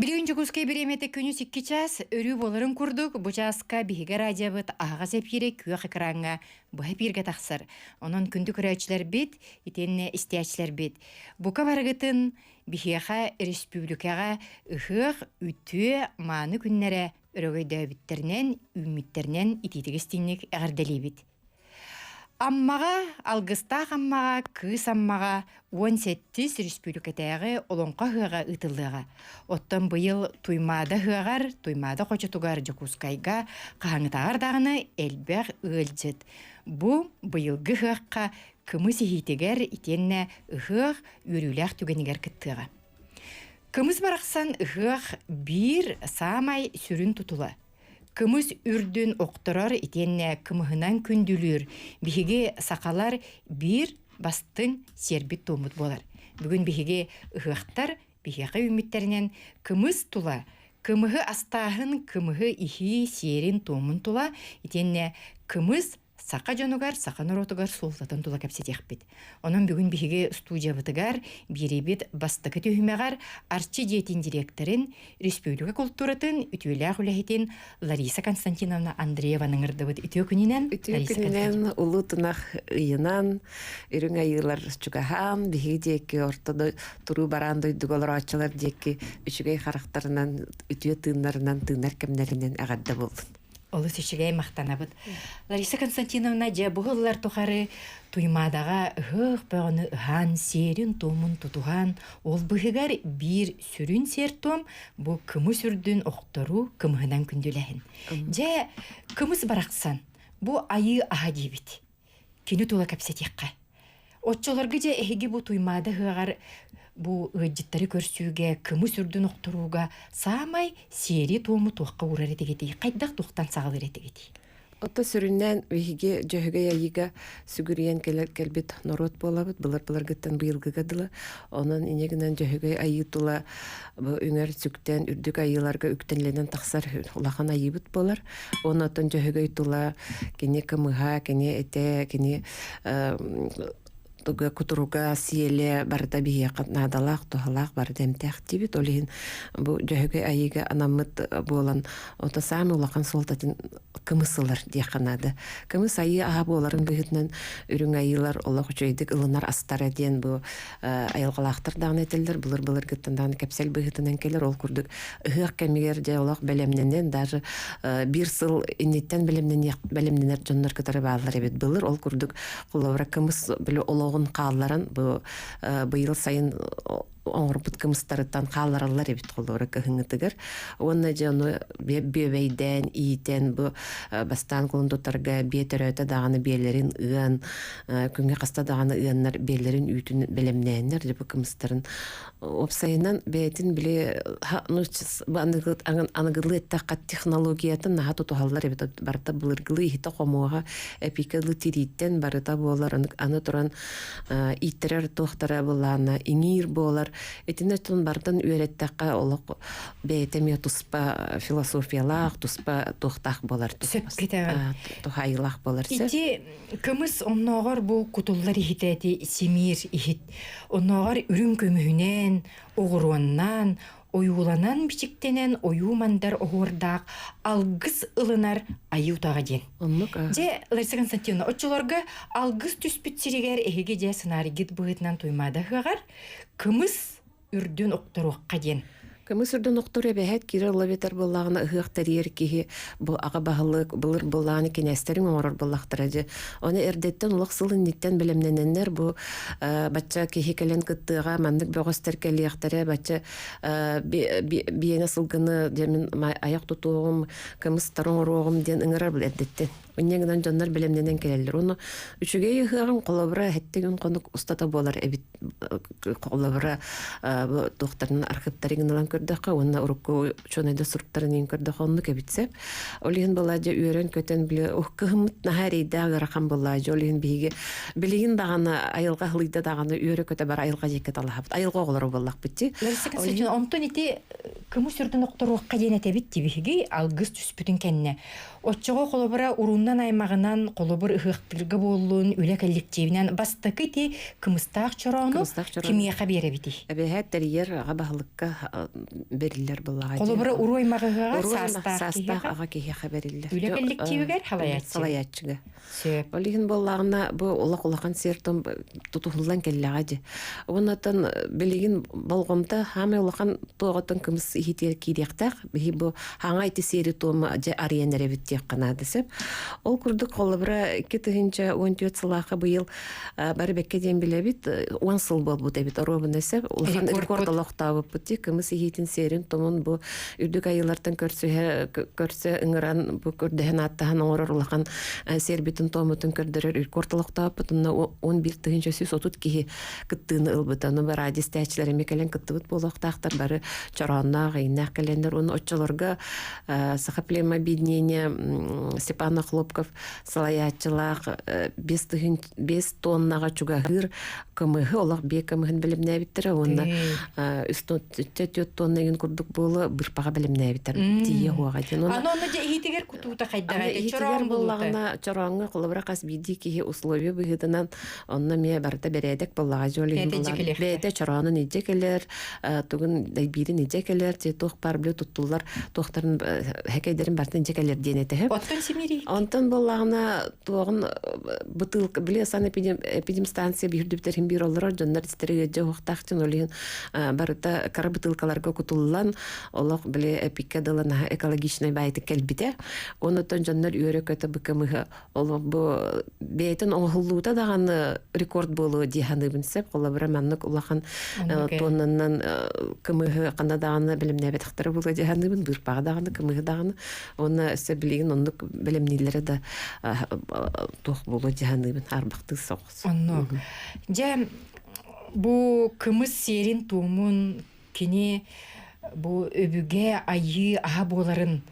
Билигин Дьокуускай бириэмэтэ күнүс 2 чаас өрүү буоларын курдук бу чааска биһиги радиобыт аһаҕас эпиирэ күөх экраҥҥа быһа эпииргэ тахсар. Онон күндү көрөөччүлэрбит, итиэннэ истээччилэрбит бука барыгытын биһиэхэ республикаҕа ыһыах үтүө мааны күннэрэ өрөгөйдөөбүттэринэн, үүммүттэринэн итиитик истиҥник эҕэрдэлиибит. Аммаҕа, Алгыстаах Аммаҕа, Кыыс Аммаҕа 17-ис республикатааҕы Олоҥхо ыһыаҕа ыытыллыаҕа. Оттон быйыл Туймаада ыһыаҕар, Туймаада хочотугар Дьокуускайга хаһааҥҥытааҕар даҕаны элбэх ыалдьыт. Бу быйылгы ыһыахха кымыс иһиитигэр итиэннэ ыһыах үөрүүлээх түгэнигэр кыттыаҕа. Кымыс барахсан ыһыах биир саамай сүрүн тутула. Кымыс үрдүн охторор итиэннэ кымыһынан күндүлүүр биһиги сахалар биир бастыҥ сиэрбит-туоммут буолар. Бүгүн биһиги ыһыахтар биһиэхэ үүммүттэринэн кымыс тула, кымыһы астааһын, кымыһы иһии сиэрин-туомун тула итиэннэ кымыс саха дьонугар, саха норуотугар суолтатын тула кэпсэтиэхпит. Онон бүгүн биһиги студиябытыгар биэриибит бастакы түһүмэҕэр Арчы дьиэтин дириэктэрин, республика култууратын үтүөлээх үлэһитин Лариса Константиновна Андрееваны ыҥырдыбыт. Үтүө күнүнэн, Үтүө күнүнэн, улуу тунах ыйынан, үрүҥ айыылар чугаһаан, биһиги диэки орто туруу бараан дойдуга олорооччулар диэки үчүгэй харахтарынан, үтүө тыыннарынан тыынар кэмнэринэн эҕэрдэ буоллун. Олус үчүгэй махтанабыт. Лариса Константиновна дьэ бу сыллар тухары Туймаадаҕа ыһыах бөҕөнү ыһан, сиэрин-туомун тутуһан, ол быһыгар биир сүрүн сиэр-туом бу кымыс үрдүн охторуу кымыһынан күндүлэһин. Дьэ, кымыс барахсан, бу айыы аһа диибит. Кини тула кэпсэтиэххэ. Оччолорго дьэ эһиги бу Туймаада ыһыаҕар бу ыалдьыттары көрсүүгэ, кымыс үрдүн охторууга саамай сиэри-туому туохха уурар этигитий? Хайдах туохтан саҕалыыр этигитий? Ото сүрүннээн биһиги Дьөһөгөй Айыыга сүгүрүйэн кэлэр кэлбит норуот буолабыт былыр-былыргыттан быйылгыга дылы. Онон инньэ гынан Дьөһөгөй Айыы тула бу үҥэр сүктэн үрдүк айыыларга үктэнлэнэн тахсар улахан айыыбыт буолар. Уонна оттон Дьөһөгөй тула кини кымыһа, кини этэ, кини туга кутуруга, сиэлэ барыта биһиэхэ наадалаах, туһалаах, барыта эмтээх диибит. Ол иһин бу Дьөһөгөй Айыыга анаммыт буолан, ото саамай улахан суолтатын кымыс ылар диэххэ наада. Кымыс айыы аһа буоларын быһыытынан үрүҥ айыылар олох үчүгэйдик ылынар астара диэн бу айылҕалаахтар даҕаны этэллэр, былыр-былыргыттан даҕаны кэпсэл быһыытынан кэлэр. Ол курдук ыһыах кэмигэр дьэ олох бэлэмнэнэн, даже биир сыл инниттэн бэлэмнэнэр дьоннор кытары бааллар эбит былыр. Ол курдук холобура кымыс били олоҕун хаалларан бу быйыл сайын оҥорбут кымыстарыттан хааллараллар эбит холобура кыһыҥҥытыгар. Уонна дьэ ону бүөбэйдээн, иитэн бу бастаан кулун тутарга биэ төрөөтө даҕаны биэлэрин ыан, күҥҥэ хаста даҕаны ыаннар биэлэрин үүтүн бэлэмнээннэр дьэ бу кымыстарын уопсайынан бэйэтин били аныгылыы эттэххэ технологиятын наһаа тутуһаллар эбит барыта былыргылыы иһитэ-хомуоһа эпикэлыы тирииттэн барыта буолар аны туран ииттэрэр туохтара былаана иҥиир буолар итиннэ тун бартан үөрэттэххэ олох бэйэтэ эмиэ туспа философиялаах туспа туохтаах буолар туһаайыылаах буолар ити кымыс оннооҕор бу кутуллар иһитэ ити симиир иһит оннооҕор үрүҥ көмүһүнэн оҕуруоннан ойууланан бичиктэнэн ойуу мандар оһуордаах алгыс ылынар айыы утаҕа диэн. Оннук. Дьэ, Лариса Константиновна, оччолорго алгыс түспүт сиригэр эһиги дьэ сценарийгит быһыытынан Туймаада ыһыаҕар кымыс үрдүн охторуохха диэн. Кымыс үрдүн охтор эбэһэт киирэр лабетар буоллаҕына ыһыах тэрийэр киһи бу аҕа баһылык былыр былааны кинээстэриҥ оҥорор буоллахтара дьэ. Ону эрдэттэн олох сыл инниттэн бэлэмнэнэннэр бу бачча киһи кэлэн кыттыаҕа маннык бөҕөстөр кэлиэхтэрэ бачча биэнэ сылгыны дьэ мин айах тутуоҕум кымыстар оҥоруоҕум диэн ыҥырар эрдэттэн. Инньэ гынан дьоннор бэлэмнэнэн кэлэллэр. Уонна үчүгэй ыһыаҕын холобура сэттэ күн хонук устата буолар эбит. Холобура туохтарын архыыптарын ылан көрдөххө уонна урукку учуонайдар суруктарын иһин көрдөххө оннук эбит сөп. Ол иһин балаадьа үөрэн-көтөн били кыһыммыт наһаа эрэйдээх ыарахан буоллаадьа. Ол иһин биһиги билигин даҕаны айылҕа ыһылыйда даҕаны үөрэ-көтө бар айылҕа диэки талаһабыт. Айылҕа оҕолоро буоллахпыт дии. Лариса Константиновна, онтон ити. Кымыс үрдүн охторуохха диэн этэбит тибиһиги алгыс түспүтүн кэннэ. Оччоҕо холобура урууннан аймаҕынан холобур ыһыахтыырга буоллун, үлэ коллективинэн бастакы ити кымыстаах чороону Кымыстаах чороон. кимиэхэ биэрэбитий? Эбэһээт тэрийэр аҕа баһылыкка бэриллэр буоллаҕа дии. Холобура уруу аймаҕы ыһыаҕар Уруу аймах саастаах саастаах киһиэхэ аҕа киһиэхэ бэриллэр. үлэ коллективигэр халайааччыга. Салайааччыга. Сөп. Ол иһин буоллаҕына бу олох улахан сиэр-туом тутуһуллан кэллэҕэ дии. Уоннаттан билигин болҕомто хаамай улахан туоҕуттан кымыс иһитигэр киириэхтээх. Биһи бу хаҥа ити сиэри-туому дьэ арыйан эрэбит диэххэ наада сөп. Ол курдук холобура 2014 сылаахха быйыл бары бэккэ диэн билэбит 10 сыл буолбут эбит оруобуна сөп. Улахан рекорд олохтообуппут дии кымыс иһиитин сиэрин-туомун бу үрдүк айыылартан көрсүһэ көрсө ыҥыран бу көрдөһөн ааттаһан оҥорор улахан сиэрбитин-туоммутун көрдөрөр рекорд олохтооппут онно 11 130 киһи кыттыыны ылбыта ону радио истээччилэр эмиэ кэлэн кыттыбыт буолуохтаахтар бары чороонноох ииннээх кэлэннэр уонна оччолорго Саха племобъединение Степан Охлопков салайааччылаах 5 тоннаҕа чугаһыыр кымыһы олох биэ кымыһын бэлэмнээбиттэрэ уонна үс түөрт тонна игин курдук буола бырпаҕа бэлэмнээбиттэр тиийэ уоҕа диэн Аны онно дьэ иһитигэр кутуута хайдаҕа этэ чороон буоллаҕына чорооҥҥо холобура хас биирдии киһи условия быһыытынан онно эмиэ барыта бэрээдэк буоллаҕа дьол бэйэтэ чороонун илдьэ кэлэр тугун дэйбиирин илдьэ кэлэр туох баар били туттуллар туохтарын хэкэйдэрин барытын илдьэ кэлэр диэн этэ Оттон симири Онтон буоллаҕына туоҕун бытыылка били санэпидемстанция биһирдүбүтэрин биир олорор дьоннор истэри ыадьа уохтаах дьон ол иһин барыта кара бытыылкаларга кутуллан олох били эпиккэ дылы наһаа экологичнай баайтык кэлбитэ. Онуттан дьоннор үөрэ-көтө быкымыһы олох бу бэйэтин оҥоһуллуута даҕаны рекорд буолуо дии саныыбын сөп. Холобура маннык улахан туоннанан кымыһы ханна даҕаны бэлэмнээбэтэхтэрэ буолуо дии саныыбын быырпаҕа даҕаны кымыһы даҕаны Уонна өссө билигин оннук бэлэмнииллэрэ да туох буолуо дии саныыбын арбахтыы соҕус. Оннук. Дьэ, бу кымыс сиэрин-туомун кини бу өбүгэ айыы аһа буоларын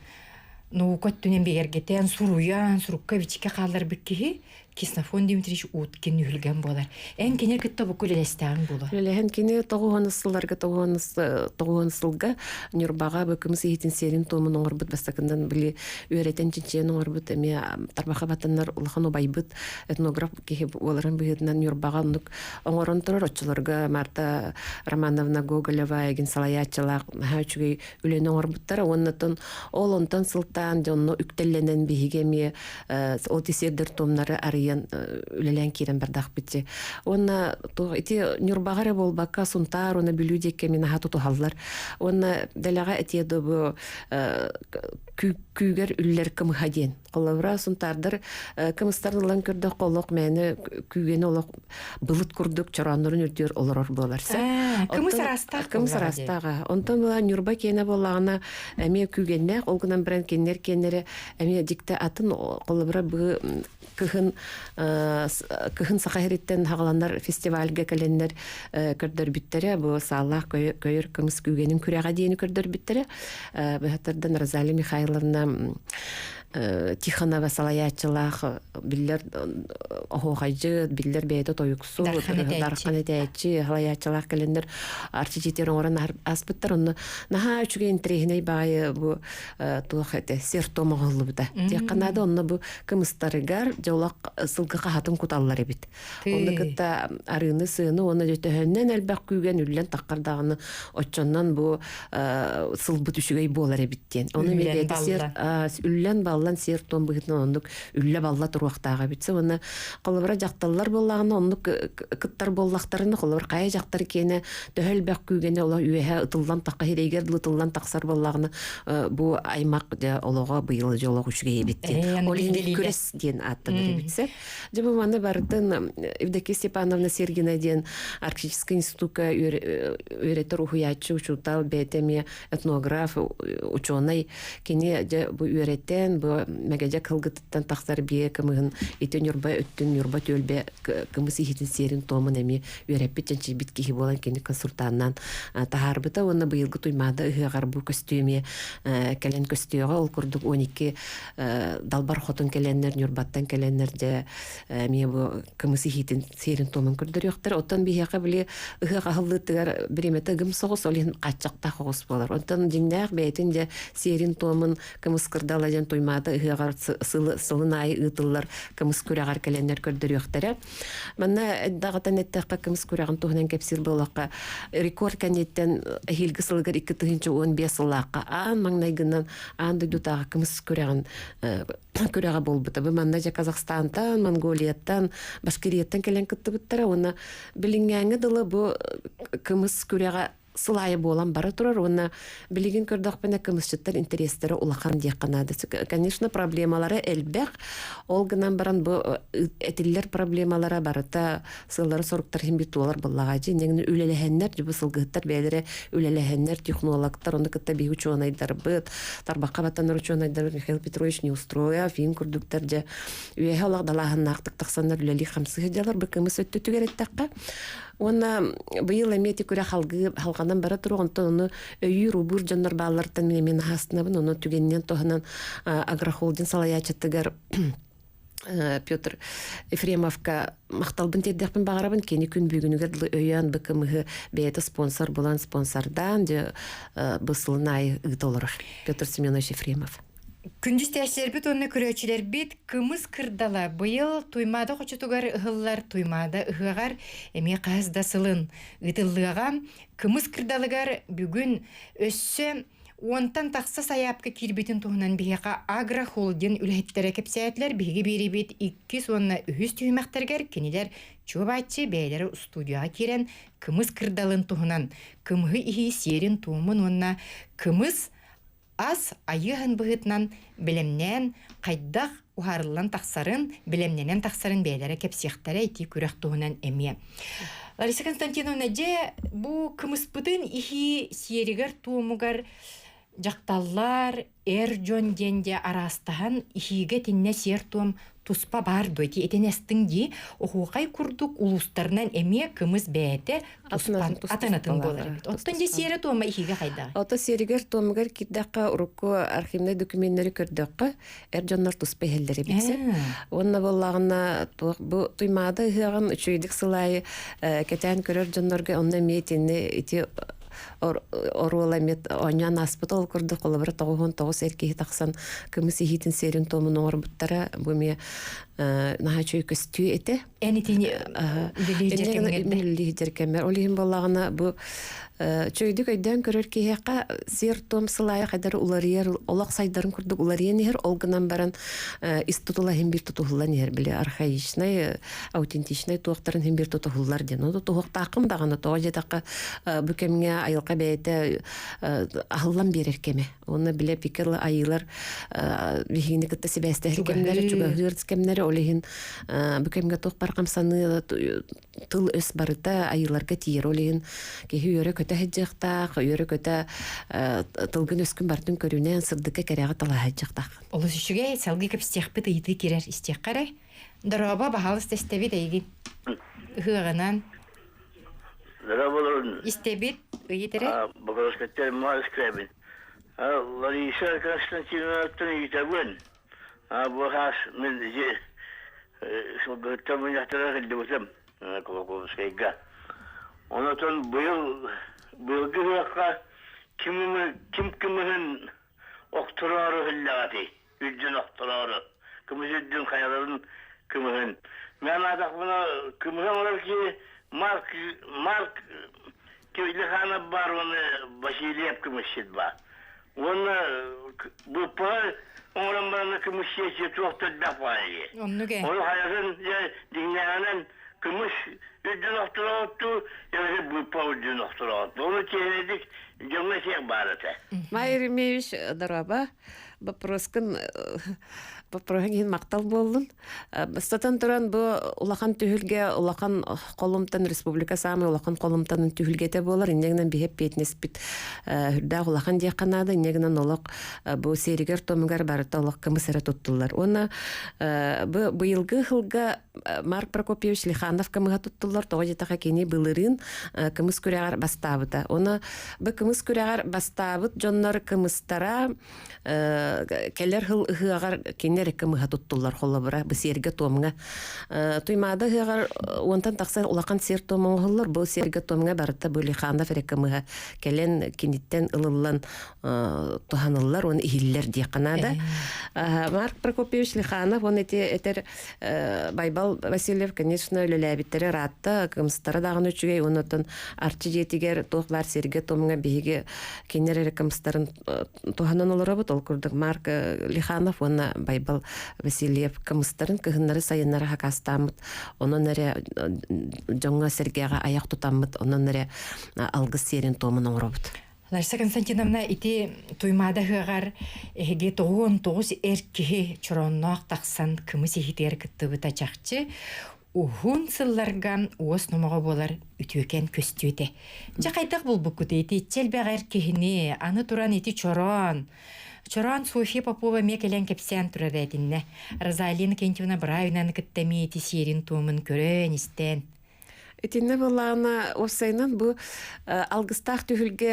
наука өттүнэн бигэргэтэн, суруйан, сурукка-бичиккэ хаалларбыт киһи Ксенофон Дмитриевич Уткин үһүлгэн буолар. Эн кини кытта бу үлэлэстэҕиҥ буолуо. Үлэлэһэн кини тоҕуһун сылларга тоҕуһун сылга Ньурбаҕа бу кымыс иһитин сиэрин туомун оҥорбут бастакынан били үөрэтэн чинчийэн оҥорбут эмиэ тарбаха батаннар улахан убайбыт этнограф киһи буоларын быһыытынан Ньурбаҕа оннук оҥорон турар оччолорго Марта Романовна Гоголева эгин салайааччылаах наһаа үчүгэй үлэни оҥорбуттара уонна ол онтон сылтаан дьонно үктэллэнэн биһиги эмиэ ол сиэрдэр туомнары арыйан үлэлээн киирэн бардахпыт уонна ити Ньурбаҕа эрэ буолбакка Сунтаар уонна Бүлүү диэки мин аһа тутуһаллар уонна дэлэҕэ этиэ бу күүгэр үллэр кымыһа диэн холобура сунтаардар кымыстарын ылан көрдөххө олох мээнэ күүгэни олох былыт курдук чорооннорун үрдүөр олорор буолар кымыс араастаах кымыс араастаах онтон була Ньурба киэнэ буоллаҕына эмиэ күүгэннээх ол гынан баран кинилэр киэннэрэ эмиэ дьикти атын холобура бу кыһын кыһын Саха сириттэн хаҕаланар фестивальга кэлэннэр көрдөрбүттэрэ бу сааллаах көйөр кымыс күүгэнин күрэҕэ диэни көрдөрбүттэрэ быһаттардан Розалия Михайловна Тихонова салайааччылаах биллэр оһуохайдьыт биллэр бэйэтэ тойуксу дархан этээччи салайааччылаах кэлэннэр арчы оҥорон ааспыттар онно наһаа үчүгэй интэриэһинэй баайы бу туох этэ сертом оҥоһуллубута диэххэ наада онно бу кымыстарыгар дьолох сылгы хаһатын куталлар эбит онно кытта арыыны сыаны уонна төһөннөн элбэх күүгэн үллэн таххар даҕаны оччоннон бу сылбыт үчүгэй буолар эбит диэн ону бэйэтэ сиэр үллэн баллан сиэр туом быһыытынан оннук үллэ балла туруохтаах эбит уонна холобура дьахталлар буоллаҕына оннук кыттар буоллахтарына холобур хайа дьахтар киэнэ төһө элбэх күүгэнэ олох үөһэ ытыллан тахха сирэйигэр ытыллан тахсар буоллаҕына бу аймах дьэ олоҕо быйыл дьэ олох үчүгэй эбит диэн ол иһин күрэс диэн ааттанар эбит сэ дьэ бу маны барытын Евдокия Степановна Сергина диэн Арктическай институкка үөрэтэр уһуйааччы учуутал бэйэтэ эмиэ этнограф учуонай кини дьэ бу үөрэтэн бу бу Мэгэдьэк кылгытыттан тахсар биэ кымыһын ити Ньурба өттүн Ньурба түөлбэ кымыс иһитин сиэрин туомун эмиэ үөрэппит чэнчийбит киһи буолан кини консультаннаан таһаарбыта уонна быйылгы Туймаада ыһыаҕар бу көстүү эмиэ кэлэн көстүөҕэ. Ол курдук 12 далбар хотун кэлэннэр Ньурбаттан кэлэннэр дьэ эмиэ бу кымыс иһиитин сиэрин-туомун көрдөрүөхтэр. Оттон биһиэхэ били ыһыах аһыллыытыгар бириэмэтэ ыгым соҕус, ол иһин хааччахтаах оҕус буолар. Онтон дьиҥнээх бэйэтин дьэ сиэрин-туомун кымыс кырдала диэн Туймаада ыһыаҕар сылын аайы ыытыллар кымыс күрэҕэр кэлэннэр көрдөрүөхтэрэ. Манна даҕатан эттэххэ, кымыс күрэҕин туһунан кэпсиир буоллахха, рекорд кэнниттэн эһиилги сылыгар 2015 сыллаахха аан маҥнайгынан аан дойдутааҕы кымыс күрэҕин күрэҕэ буолбута. Бу манна дьэ Казахстантан, Монголияттан, Башкирияттан кэлэн кыттыбыттара уонна билиҥҥээҥҥэ дылы бу кымыс күрэҕэ сыл аайы буолан бара турар уонна билигин көрдөхпүнэ кымысчыттар интэриэстэрэ улахан диэххэ наада. Конечно, проблемалара элбэх. Ол гынан баран бу этиллэр проблемалара барыта сыаллара-соруктар иһин бит туолар буоллаҕа. Дьиҥ үлэлэһэннэр, бу сылгыһыттар бэйэлэрэ үлэлэһэннэр, технологтар, ону кытта биһиги учуонайдарбыт, тарбахха баттанар учуонайдарбыт Михаил Петрович Неустроев, иин курдуктар дьэ үөһэ олох далааһыннаахтык тахсаннар үлэлии-хамсыы сылдьаллар. Бу кымыс өттүтүгэр эттэххэ. Уонна быйыл эмиэ ити күрэх алгыы халҕанан бара туруох, онтон ону өйүүр-убуур дьоннор бааллартан мин эмиэ наһаастынабын. Ону түгэнинэн туһанан агрохолдинг салайааччытыгар Петр Ефремовка махталбын тиэрдэхпин баҕарабын. Кини күн бүгүнүгэр дылы өйөөн бу кымыһы бэйэтэ спонсор булан спонсордаан дьэ бу сылын аайы ыыта олорор. Петр Семенович Ефремов. Күндү истээччилэрбит уонна көрөөччүлэрбит кымыс кырдала быйыл Туймаада хочотугар ыһыллар Туймаада ыһыаҕар эмиэ хаһыс да сылын ыытыллыаҕа. Кымыс кырдалыгар бүгүн өссө уонтан тахса сайаапка киирбитин туһунан биһиэхэ агрохолдинг үлэһиттэрэ кэпсээтилэр. Биһиги биэрибит иккис уонна үһүс түһүмэхтэригэр кинилэр чуобааччы бэйэлэрэ устудияҕа киирэн кымыс кырдалын туһунан, кымыһы иһии сиэрин-туомун уонна кымыс ас айыыһын быһыытынан бэлэмнээн хайдах уһаарыллан тахсарын, бэлэмнэнэн тахсарын бэйэлэрэ кэпсиэхтэрэ ити күрэх туһунан эмиэ. Лариса Константиновна, дьэ бу кымыспытын иһии сиэригэр-туомугар дьахталлар, эр дьон диэн дьэ араастаһан иһиигэ итиннэ сиэр-туом туспа баар дуо ити итин эстиҥ дии оһуохай курдук улуустарынан эмиэ кымыс бэйэтэ туспан атын-атын буолар эбит. Оттон дьэ сиэрэ-туома иһиигэ хайдаҕый? Ото сиэригэр-туомугар киирдэххэ урукку архивнай докуменнары көрдөххө эр дьоннор туспа иһэллэр эбит. Уонна буоллаҕына туох бу Туймаада ыһыаҕын үчүгэйдик сыл аайы кэтээн көрөр дьоннорго онно эмиэ итини ити оруола эмиэ оонньоон ааспыт ол курдук холобура 99 эр киһи тахсан кымыс иһиитин сиэрин-туомун оҥорбуттара бу эмиэ наһаа үчүгэй көстүү этэ. Эн итини үлэлии кэммэр ол иһин буоллаҕына бу үчүгэйдик өйдөөн көрөр киһиэхэ сиэр-туом сыл аайы хайдары уларыйар олох сайдарын курдук уларыйан иһэр ол гынан баран ис тутула иһин биир тутуһуллан иһэр били архаичнай аутентичнай туохтарын иһин биир тутуһуллар диэн ону тутуһуохтааххын даҕаны тоҕо диэтэххэ бу кэмҥэ айылҕа бэйэтэ аһыллан биэрэр кэмэ уонна билэ пикер айыылар биһигини кытта сибээстэһэр кэмнэрэ чугаһыыр кэмнэрэ ол иһин бу кэмҥэ туох бар хамсаныы тыл-өс барыта айыыларга тиийэр. Ол иһин киһи үөрэ-көтө сылдьыахтаах, үөрэ-көтө тылгын-өскүн барытын көрүнэн, сырдыкка кэрэҕэ талаһа сылдьыахтаах. Олус үчүгэй, салгыы кэпсиэхпит ыйытыы киирэр истиэххэ эрэ. Дорообо, баһаалыста истэбит эйигин. Ыһыаҕынан. Здорово, Истэбит, ыйыт эрэ. Бокоровскаттан Москвабын. Лариса Константиновнаттан ыйытабын. Бу хаас мин ити сылгыһыттан мунньахтара сылдьыбытым Кулаковскайга. Онотон быйыл быйылгы ыһыахха ким ким кымыһын охтороору иһиллэҕэтий, үрдүн охтороору, кымыс үрдүн хайаларын кымыһын. Мен аатахпына кымыһы оҥорор киһи Марк Марк Кириллиханов баар уонна Васильев кымысчыт баар. Уонна быыппаҕа оҥорон баран кымыс сиэччи туох да элбэх баар дии. Оннук ээ. Ону хайатын дьэ дьиҥнээҕинэн кымыс үрдүн охтороҕуттуу, эбэтэр быыппа үрдүн охтороҕуттуу. Ону киэһэрдик дьоҥҥо сиэх баар этэ. Майя Еремеевич, дороба. Боппуруоскун боппуруоһуҥ иһин махтал буоллун. Бастатан туран, бу улахан түһүлгэ улахан холумтан республика саамай улахан холумтанын түһүлгэтэ буолар. Инньэ гынан биһи эппиэтинэспит үрдээх улахан диэххэ наада. Инньэ гынан олох бу сиэригэр-туомугар барыта олох кымыс эрэ туттуллар. Уонна бу быйылгы сылга Марк Прокопьевич Лиханов кымыһа туттуллар. Тоҕо диэтэххэ кини былырыын кымыс күрэҕэр бастаабыта. Уонна бу кымыс күрэҕэр бастаабыт дьоннор кымыстара кэлэр сыл ыһыаҕар кини эрэ кымыһа туттуллар холобура бу сиэргэ-туомҥа. Туймаада ыһыаҕар уонтан тахса улахан сиэр-туом оҥоһуллар. Бу сиэргэ-туомҥа барыта бу Лиханов эрэ кымыһа кэлэн киниттэн ылыллан туһаныллар уонна иһиллэр диэххэ наада. Марк Прокопьевич Лиханов он эти этэр Байбал Васильев, конечно, үлэлээбиттэрэ ыраатта, кымыстара даҕаны үчүгэй, оннуттан Арчы дьиэтигэр туох баар сиргэ-туомҥа биһиги кинилэр эрэ кымыстарын туһанан олоробут. Ол курдук Марк Лиханов уонна Байбал Васильев кымыстарын кыһыннары-сайыннары хакаастааммыт, онон эрэ дьоҥҥо-сэргэҕэ айах тутаммыт, онон эрэ алгыс сиэрин-туомун оҥоробут. Лариса Константиновна ити Туймаада ыһыаҕар эһиги 99 эр киһи чороонноох тахсан кымыс иһитигэр кыттыбыта чахчы уһун сылларга уос номоҕо буолар үтүөкэн көстүү этэ. Дьэ хайдах булбуккут ити иччи элбэх эр киһини аны туран ити чороон Чороон Софья Попова эмиэ кэлэн кэпсээн турар этиннэ. Розалина Кентьевна Бравинаны кытта эмиэ ити сиэрин-туомун көрөн-истэн Итиннэ былаана уопсайынан бу алгыстаах түһүлгэ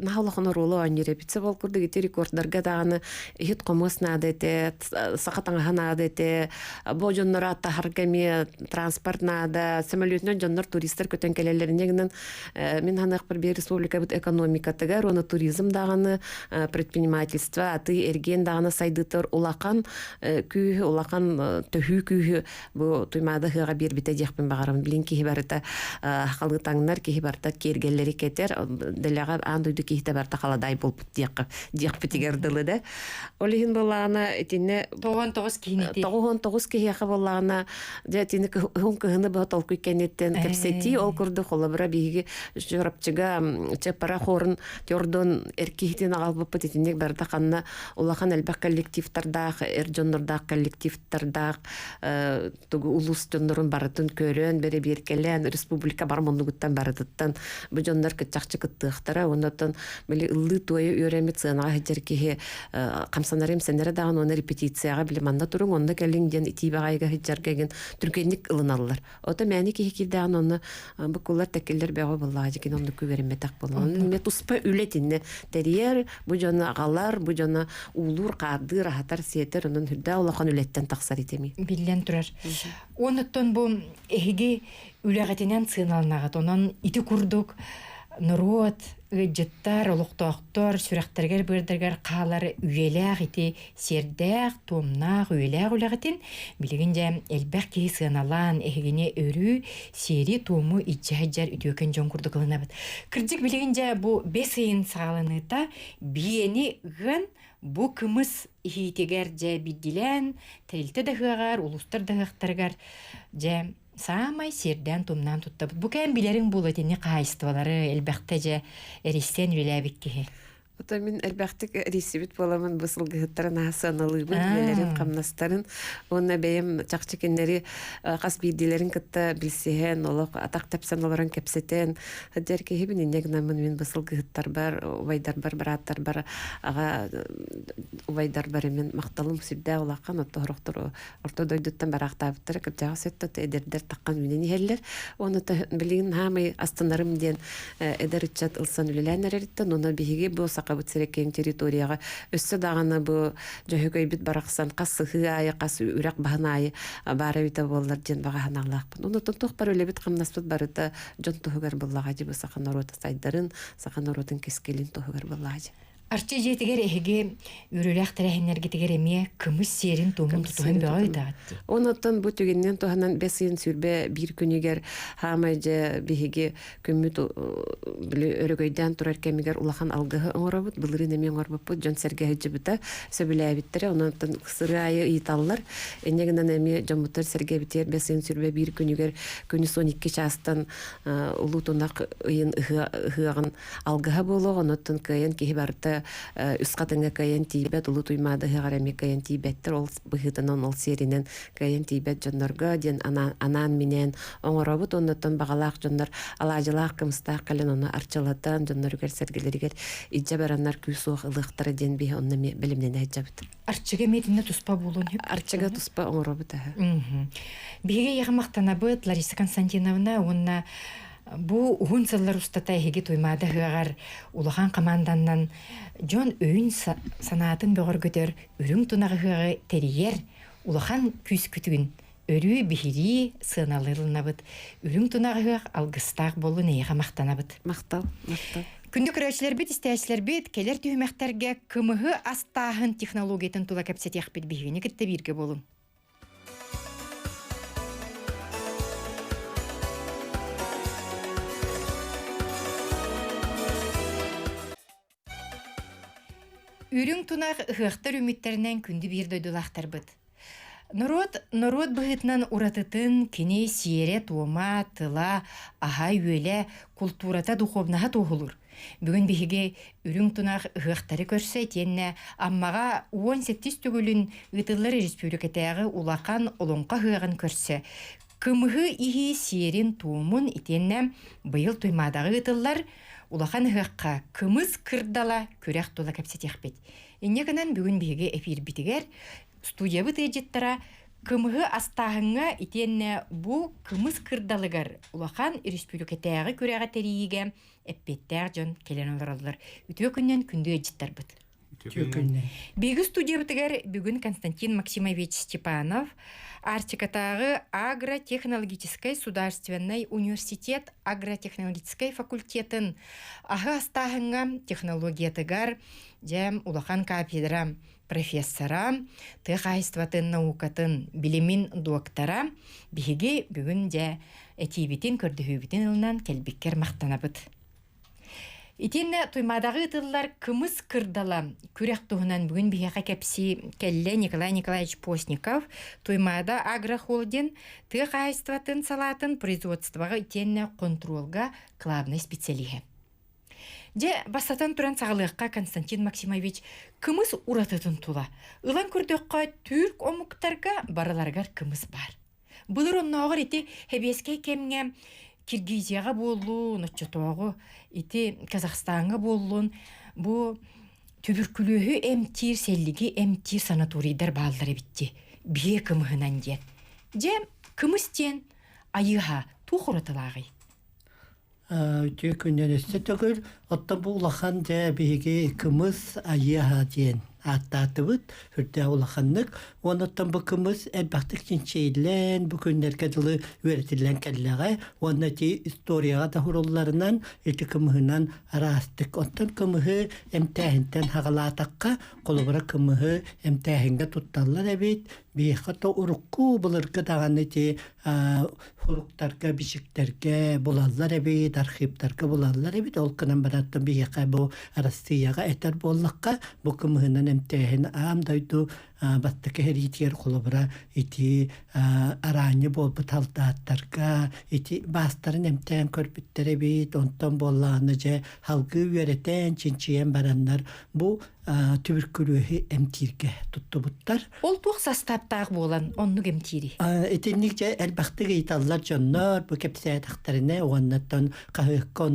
наһаа улахан оруолу оонньуур эбит. Ол курдук ити рекордарга даҕаны иһит-хомуос наада этэ, саха таҥаһа наада этэ, бу дьонноро аттаһарга эмиэ транспорт наада, самолетунан дьоннор туристар көтөн кэлэллэр. Инньэ гынан мин ханыахпар биир республикабыт экономикатыгар уонна туризм даҕаны предпринимательство, атыы-эргиэн даҕаны сайдыытыгар улахан күүһү, улахан төһүү күүһү Бу Туймаада ыһыаҕа биэрбитэ диэхпин баҕарабын. Билин киһи барыта халыы таҥнар, киһи барыта киэргэллэри кэтэр, дэлэҕэ аан дойду киһитэ барыта халадаай буолбут диэххэ диэхпитигэр дылы да. Ол иһин буоллаҕына итиннэ 99 киһини 99 киһиэхэ буоллаҕына дьэ итини уһун кыһыны быһа толкуй кэнниттэн кэпсэтии ол курдук холобура биһиги Чурапчыга Чаппара хорун Тёрдон эр киһитин аҕалбыппыт итинник барыта ханна улахан элбэх коллективтардаах эр дьоннордоох коллектив тардаах тугу улуус дьоннорун барытын көрөн, бэрэбиэркэлээн, республика бар муннугуттан барытыттан бу дьоннор кыччахчы кыттыахтара. Оннотон били ыллыы-туойа үөрэммит сыанаҕа сылдьар киһи хамсанара-имсэнэрэ даҕаны уонна репетицияҕа били манна туруҥ, онно кэлиҥ диэн итии баҕайыга сылдьарга игин түргэнник ылыналлар. Ото мээни киһи киирдэҕин онно букуллар тэккиллэр бөҕө буоллаҕа дьикин оннук үөрэммэтэх буолла. Онно эмиэ туспа үлэтиннэ тэрийэр, бу дьону аҕалар, бу дьону уулуур, хаардыыр, аһатар, сиэтэр, онон үрдээх улахан үлэттэн тахсар итими. Биллэн турар. Онуттан бу эһиги үлэҕитинэн сыаналанаҕыт. Онон ити курдук норуот, ыалдьыттар, олохтоохтор сүрэхтэригэр-быардарыгар хаалар үйэлээх ити сиэрдээх, туомнаах, үйэлээх үлэҕитин билигин дьэ элбэх киһи сыаналаан эһигини өрүү сиэри-туому илдьэ сылдьар үтүөкэн дьон курдук ылынабыт. Кырдьык билигин дьэ бу бэс ыйын саҕаланыыта биэни ыан бу кымыс иһиитигэр дьэ биирдиилээн тэрилтэ да ыһыаҕар, улуустар да ыһыахтарыгар дьэ саамай сиэрдээн-туомнаан туттабыт. Бу кэм билэриҥ буолуо итинник хаһаайыстыбалары элбэхтэ дьэ эрийсэн үлэлээбит киһи. Ото мин элбэхтик эрийсибит буоламмын бу сылгыһыттарын аһа сыаналыыбын, үлэлэрин, хамнастарын уонна бэйэм чахчы кинилэри хас биирдиилэрин кытта билсиһэн, олох атах тэпсэн олорон кэпсэтэн сылдьар киһибин. Инньэ гынаммын мин бу сылгыһыттарбар, убайдарбар, бырааттарбар, аҕа убайдарбар мин махталым сүрдээх улахан, отто сорохтор орто дойдуттан бараахтаабыттара кырдьаҕас өттө эдэрдэр таххан үүнэн иһэллэр. Уонна билигин хаамай астынарым диэн эдэр ыччат ылсан үлэлээн эрэриттэн уонна биһиги бу Сахабыт сирэ киэҥ территорияҕа өссө даҕаны бу Дьөһөгөйбүт барахсан хас сыһыы аайы, хас үрэх баһын аайы баар эбитэ буоллар диэн баҕа санаалаахпын. Онон туох бар үлэбит-хамнаспыт барыта дьон туһугар буоллаҕа дии бу саха норуота сайдарын, саха норуотун кэскилин туһугар буоллаҕа дии. Арчы дьиэтигэр эһиги үөрүүлээх тэрээһиннэргитигэр эмиэ кымыс сиэрин-туомун тутуһан бөҕө ыытаҕыт дии. Онуттан бу түгэнинэн туһанан бэс ыйын 21 күнүгэр хаамай дьэ биһиги күммүт били өрөгөйдөөн турар кэмигэр улахан алгыһы оҥоробут. Былырыын эмиэ оҥорбуппут дьон-сэргэ сылдьыбыта, сөбүлээбиттэрэ. Онон сырыы аайы ыйыталлар. Инньэ гынан эмиэ дьоммуттар сэргэбитигэр бэс ыйын 21 күнүгэр күнүс 12 чаастан Улуу Тунах ыйын ыһыаҕын алгыһа буолуох, онуттан кыайан киһи барыта Арчыга үс хатыҥҥа кыайан тиийбэт, Улуу Туймаада ыһыаҕар эмиэ кыайан тиийбэттэр. Ол быһыытынан, ол сиэринэн кыайан тиийбэт дьоннорго диэн анаан-минээн оҥоробут. Оннуттан баҕалаах дьоннор алаадьылаах, кымыстаах кэлэн ону арчылатан, дьонноругар-сэргэлэригэр илдьэ бараннар күүс-уох ылыахтара диэн биһи онно эмиэ бэлэмнэнэ сылдьабыт. Арчыга эмиэ туспа буолуон сөп. Арчыга туспа оҥоробут аһа. Биһиги эйиэхэ махтанабыт Лариса Константиновна уонна бу уһун сыллар устата эһиги Туймаада ыһыаҕар улахан хамаанданнан дьон өйүн санаатын бөҕөргөтөр үрүҥ тунах ыһыаҕы тэрийэр улахан күүскүтүн өрүү биһирии сыаналыылынабыт. Үрүҥ тунах ыһыах алгыстаах буоллун эйиэхэ махтанабыт. Махтал, махтал. Күндү көрөөччүлэрбит, истээччилэрбит, кэлэр түһүмэхтэргэ кымыһы астааһын технологиятын тула кэпсэтиэхпит биһигини кытта бииргэ буолуҥ. Үрүҥ тунах ыһыахтар үмүттэринэн күндү биир дойдулаахтарбыт. Норуот норуот быһыытынан уратытын кини сиэрэ-туома, тыла, аһа-үөлэ, култуурата, духуобунаһа туоһулуур. Бүгүн биһиги үрүҥ тунах ыһыахтары көрсө итиэннэ Аммаҕа 18 төгүлүн ыытыллар республикатааҕы улахан Олоҥхо ыһыаҕын көрсө кымыһы иһии сиэрин-туомун итиэннэ быйыл Туймаадаҕа ыытыллар улахан ыһыахха кымыс кырдала күрэх тула кэпсэтиэхпит. Инньэ гынан бүгүн биһиги эфирбитигэр студиябыт ыалдьыттара кымыһы астааһыҥҥа итиэннэ бу кымыс кырдалыгар улахан республикатааҕы күрэҕи тэрийиигэ эппиэттээх дьон кэлэн олороллор. Үтүө күнүнэн күндү ыалдьыттарбыт. Биһиги студиябытыгар бүгүн Константин Максимович Степанов, Арктикатааҕы агротехнологическай судаарственнай университет агротехнологическай факультетын аһы астааһыҥҥа технологиятыгар дьэ улахан кафедра профессора, тыа хаһаайыстыбатын наукатын билимин доктора биһиги бүгүн дьэ этиибитин, көрдөһүүбүтүн ылынан кэлбиккэр махтанабыт. Итиэннэ Туймаадаҕа ыытыллар Кымыс кырдала күрэх туһунан бүгүн биһиэхэ кэпсии кэллэ Николай Николаевич Постников, Туймаада агрохолдинг тыа хаһаайыстыбатын салаатын производствоҕа итиэннэ хонтуруолга главнай специалиһэ. Дьэ, бастатан туран саҕалыахха Константин Максимович кымыс уратытын тула. Ылан көрдөххө, түүрк омуктарга барыларыгар кымыс баар. Былыр оннооҕор ити сэбиэскэй кэмҥэ Киргизияҕа буоллун, оччотооҕу ити Казахстаҥҥа буоллун, бу түбүркүлүөһү эмтиир, сэллиги эмтиир санаторийдар бааллар эбит дии. Биэ кымыһынан диэн. Дьэ, кымыс диэн айыыһа туох уратылааҕый? Үтүө күннэр өссө төгүл. Оттон бу улахан дьэ биһиги кымыс айыаһа диэн ааттаатыбыт. Сүрдээх улаханнык. Уонна оттон бу кымыс элбэхтик чинчийиллэн, бу күннэргэ дылы үөрэтиллэн кэллэҕэ. Уонна ити историяҕа да сурулларынан ити кымыһынан араастык. Оттон кымыһы эмтээһинтэн хаҕалаатахха, холобура кымыһы эмтээһиҥҥэ тутталлар эбит. Биһиэхэ то урукку былыргы даҕаны ити суруктарга, бичиктэргэ булаллар эбит, архивтарга булаллар эбит. Ол гынан баран биһиэхэ бу Арассыыйаҕа этэр буоллахха, бу кымыһынан эмтээһин аан дойду бастакы сэриитигэр холобура ити араанньы буолбут халдааттарга ити баастарын эмтээн көрбүттэр эбит. Онтон буоллаҕына дьэ салгыы үөрэтэн, чинчийэн бараннар бу түбүркүлүөһү эмтииргэ туттубуттар. Ол туох састааптаах буолан оннук эмтиирий? Итинник дьэ элбэхтик ыйыталлар дьоннор бу кэпсээтэхтэринэ уоннаттан хаһыакка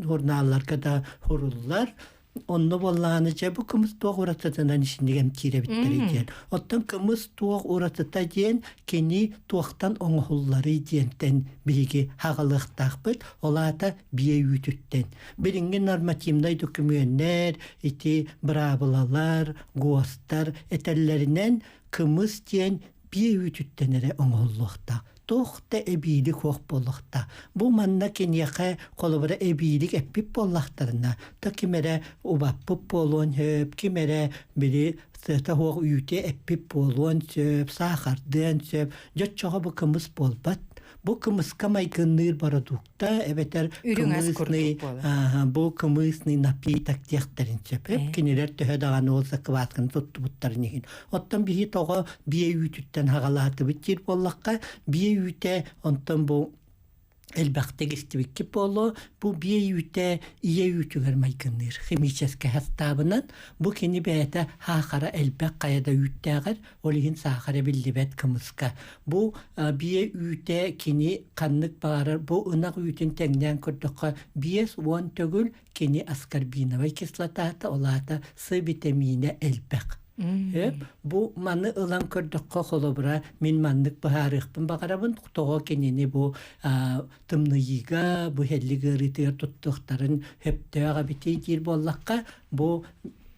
журналларга да суруллар. Онно буоллаҕына дьэ бу кымыс туох уратытынан итинник эмтиир эбиттэрий диэн. Оттон кымыс туох уратыта диэн кини туохтан оҥоһулларый диэнтэн биһиги хаҕалыахтаахпыт. Ол аата биэ үүтүттэн. Билиҥҥи нормативнай дөкүмүөннэр, ити быраабылалар, ГОСТар этэллэринэн кымыс диэн биэ үүтүттэн эрэ оҥоһуллуохтаах. Туох да эбиилик суох буолуохтаах. Бу манна киниэхэ холобура эбиилик эппит буоллахтарына, то ким эрэ убаппыт буолуон сөп, ким эрэ били сыата суох үүтү эппит буолуон сөп, саахардыан сөп. Дьэ оччоҕо бу кымыс буолбат. Бу кымыска майгынныыр бородуукта эбэтэр кымысный бу кымысный напиток диэхтэрин сөп. Кинилэр төһө даҕаны ол заквасканы туттубуттарын иһин. Оттон биһи тоҕо биэ үүтүттэн хаҕалаатыбыт диир буоллахха, биэ үүтэ онтон бу Элбэхтик истибиккит буолуо, бу биэ үүтэ ийэ үүтүгэр майгынныыр химическэй састаабынан бу кини бэйэтэ саахара элбэх хайа да үүттээҕэр, ол иһин саахара биллибэт кымыска. Бу биэ үүтэ кини ханнык баҕарар бу ынах үүтүн тэҥнээн көрдөххө 50 төгүл кини аскорбиновай кислотата, ол аата С битэмиинэ элбэх. Бу маны ылан көрдөххө, холобура, мин маннык быһаарыахпын баҕарабын, тоҕо кинини бу тымныйыыга, бу һэллик ыарыытыгар туттуохтарын сөптөөх эбитий диир буоллахха, бу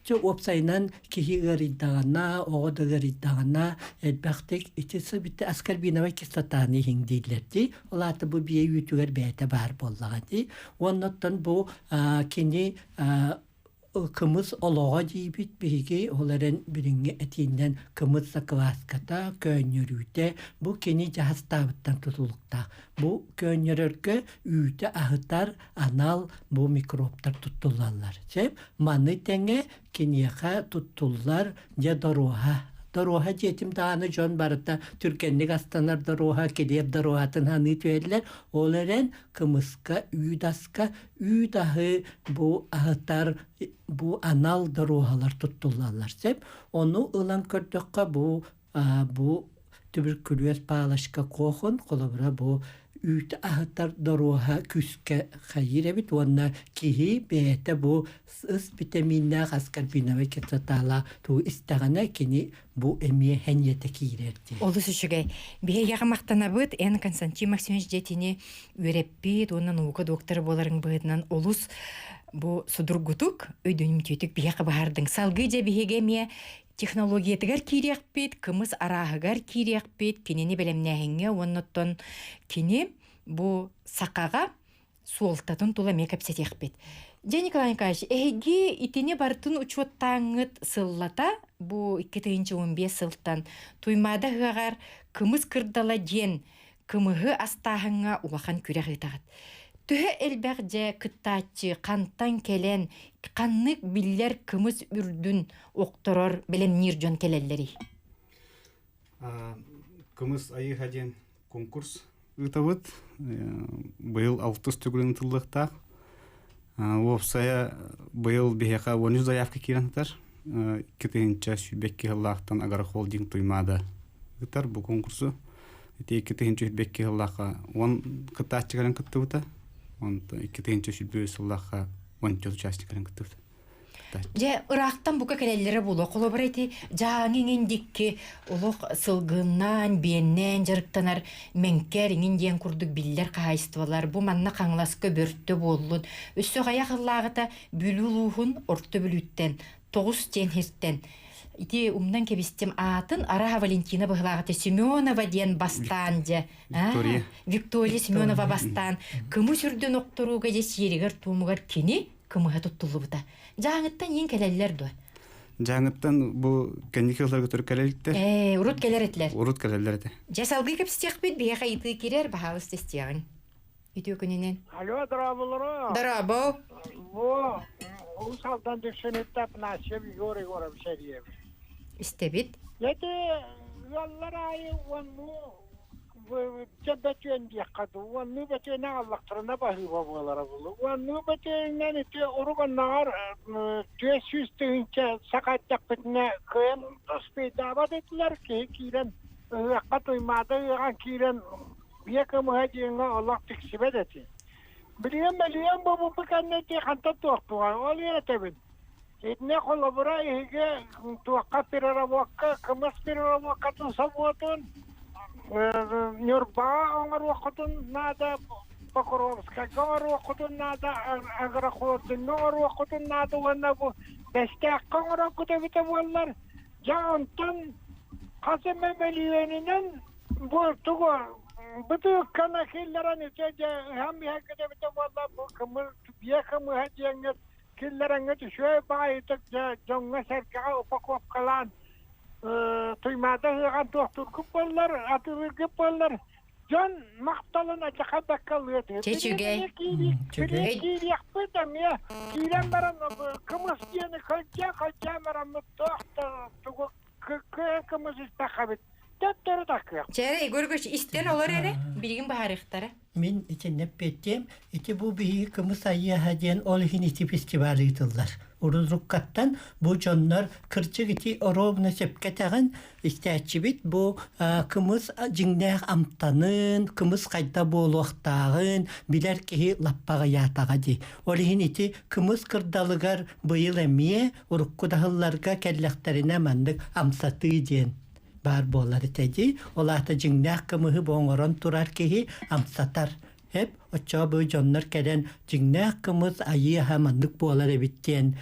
уопсайынан киһи ыарыйдаҕына, оҕо да ыарыйдаҕына, элбэхтик ити сыбитте аскорбиновай кислотаны иһиҥ дииллэр дии. Ол аата бу биэ үүтүгэр бэйэтэ баар буоллаҕа дии. Уонна оттон бу кини кымыс олоҕо диибит биһиги, ол эрэн билиҥҥи этиинэн кымыс сакылааската, көөнньөрүүтэ бу кини дьаһастаабыттан тутулуктаах. Бу көөнньөрөргө үүтэ аһытар анал бу микробтар туттуллаллар. Сөп маны тэҥэ киниэхэ туттуллар дьэ доруоһа. Доруоһа дьиэтим даҕаны дьон барыта түргэнник астанар доруоһа, килиэп доруоһатын саныы түһэллэр. Ол эрэн кымыска, үүт аска үүт аһы бу аһытар бу анал доруоһалар туттуллаллар сөп. Ону ылан көрдөххө бу бу түбүркүлүөс палочка куохун холобура бу үүт аһытар доруоһа күүскэ хайыыр эбит уонна киһи бэйэтэ бу ыс битэмииннээх аскорбиновай кислоталаах туу истэҕинэ кини бу эмиэ хэниэтэ киирэр диэн. Олус үчүгэй. Биһиэхэ махтанабыт. Эн Константин Максимович дьиэтини үөрэппит уонна наука доктора буоларыҥ быһыытынан олус бу судургутук, өйдөнүмтүөтүк биһиэхэ быһаардыҥ. Салгыы дьэ биһиги эмиэ технологиятыгар киириэхпит, кымыс арааһыгар киириэхпит, кинини бэлэмнээһиҥҥэ уонна оттон кини бу сахаҕа суолтатын тула эмиэ кэпсэтиэхпит. Дьэ, Николай Николаевич, эһиги итини барытын учуоттааҥҥыт сыллата бу 2015 сылтан Туймаада ыһыаҕар кымыс кырдала диэн кымыһы астааһыҥҥа улахан күрэх ыытаҕыт. Төһө элбэх дьэ кыттааччы хантан кэлэн, ханнык биллэр кымыс үрдүн охторор, бэлэмниир дьон кэлэллэрий? Кымыс айыыһа диэн конкурс ыытабыт. Быйыл алтыс төгүлүн ытыллыахтаах. Уопсайа быйыл биһиэхэ 13 заявка киирэн сытар. 2022 сыллаахтан Агрохолдинг Туймаада ыытар бу конкурсу. Ити 2022 сыллаахха 10 кыттааччы кэлэн кыттыбыта. Онтон 2023 сыллаахха 14 участник кэлэн кыттыбыта. Дьэ, ыраахтан бука кэлэллэрэ буолуо. Холобура ити дьааҥы иҥин дикки олох сылгыннаан, биэннээн дьарыктанар Мэҥкэр иҥин диэн курдук биллэр хаһаайыстыбалар бу манна Хаҥаласка бөртө буоллун. Өссө хайах ыллааҕыта Бүлүү улууһун Орто Бүлүүттэн Тоҕус диэн сиртэн ити умнан кэбистим аатын Араха Валентина быһылааҕыта Семенова диэн бастаан дьэ Виктория Виктория Семенова бастаан кымыс үрдүн охторууга дьэ сиэригэр-туомугар кини кымыһа туттуллубута. Дьааҥыттан иин кэлэллэр дуо? Дьааҥыттан бу кэнники сылларга төрүт кэлэликтэр. Ээ, урут кэлэр этилэр. Урут кэлэллэр этэ. Дьэ, салгыы кэпсэтиэхпит, биһиэхэ ыйытыы киирэр, баһаалыста истиэҕиҥ. Үтүө күнүнэн. Алло, дорооболоро. Дорообо. Бу Уус Алдан Дүпсүнүттэн Афанасьев Егор Егорович эрийэбин. Истэбит. Ити ыаллар аайы уоннуу дьэ бөтүөн диэххэ дуу, уоннуу бөтүөнэ аҕаллахтарына баһыыба буолара буолуо. Уоннуу бөтүөнүнэн ити урук оннооҕор 400 тыһыынча саха эттэхпитинэ кыайан успейдаабат этилэр, киһи киирэн ыһыахха Туймаада ыһыаҕар киирэн биэ кымыһа диэҥҥэ олох тиксибэт этэ. Билигин мөлүйүөн буолбуппут кэннэ ити хантан туохпугар ол үөрэтэбин. Итиннэ холобура эһиги туохха переработка, кымыс переработкатын собуотун Ньурбаҕа оҥоруоххутун наада, Покровскайга оҥоруоххутун наада, Агрохолдиҥҥа оҥоруоххутун наада уонна бу Бэстээххэ оҥороргут эбитэ буоллар, дьэ онтон хас эмэ мөлүйүөнүнэн бу тугу бытыыкканы киллэрэн ити дьэ ыһан иһэргит эбитэ буоллар бу кымыс биэ кымыһа диэҥҥит киллэрэҥҥит үчүгэй баҕайытык дьэ дьоҥҥо-сэргэҕэ упаковкалаан Туймаада ыһыаҕар туохтуургут буоллар, атыылыыргыт буоллар, дьон махталын адьаха бэккэ ылыа этэ. Чэ, үчүгэй. Киириэхпит эмиэ киирэн баран кымыс диэни көлдьөө-көлдьөөн бараммыт туох да тугу кымыс испэххэбит. Төттөрү такыах. Чээрэ Егор Егорович истэн олор эрэ, билигин баһарыахтара. Мин итиннэ эппиэттиэм, ити бу биһиги кымыс айыаһа диэн ол иһин ити фестиваль ыытыллар. Уруккаттан бу дьоннор кырдьык ити оруобуна сөпкө этэҕин, истээччибит бу кымыс дьиҥнээх амтанын, кымыс хайда буолуохтааҕын билэр киһи лаппаҕыйаатаҕа дии. Ол иһин ити кымыс кырдалыгар быйыл эмиэ урукку да сылларга кэллэхтэринэ маннык амсатыы диэн баар буолар этэ дии. Ол аата дьиҥнээх кымыһы бу оҥорон турар киһи амсатар. Эп оччоҕо бу дьоннор кэлэн дьиҥнээх кымыс айыы аһа маннык буолар эбит диэн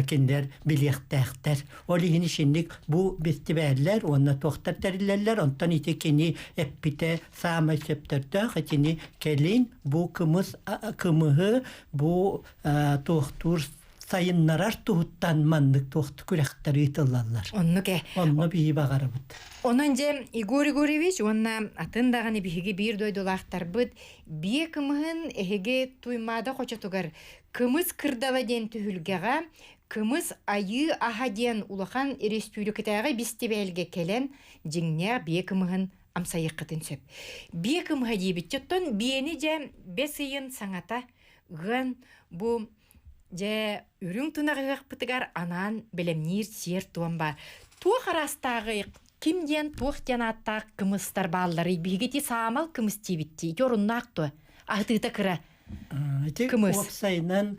кинилэр билиэхтээхтэр. Ол иһин ишинник бу бэстибээллэр уонна туохтар тэриллэллэр, онтон ити кини эппитэ саамай сөптөрдөөх итини кэлин бу кымыс кымыһы бу туохтуур сайыннарар туһуттан маннык туохту күрэхтэр ыытыллаллар. Оннук э. Онно биһи баҕарабыт. Онон дьэ Егор Егорович уонна атын даҕаны биһиги биир дойдулаахтарбыт биэ кымыһын эһиги Туймаада хочотугар Кымыс кырдала диэн түһүлгэҕэ Кымыс айыы аһа диэн улахан республикатааҕы бэстибээлгэ кэлэн дьиҥнээх биэ кымыһын амсайыаххытын сөп. Биэ кымыһа диэбит оттон биэни дьэ бэс ыйын саҥата ыан бу Дьэ, үрүҥ тунах ыһыахпытыгар анаан бэлэмниир сиэр-туом баар. Туох араастааҕый, ким диэн туох диэн ааттаах кымыстар баалларый? Биһиги ити саамал кымыс диибит дии. Ити оруннаах дуо? Аһытыыта кыра. Ити Кымыс. уопсайынан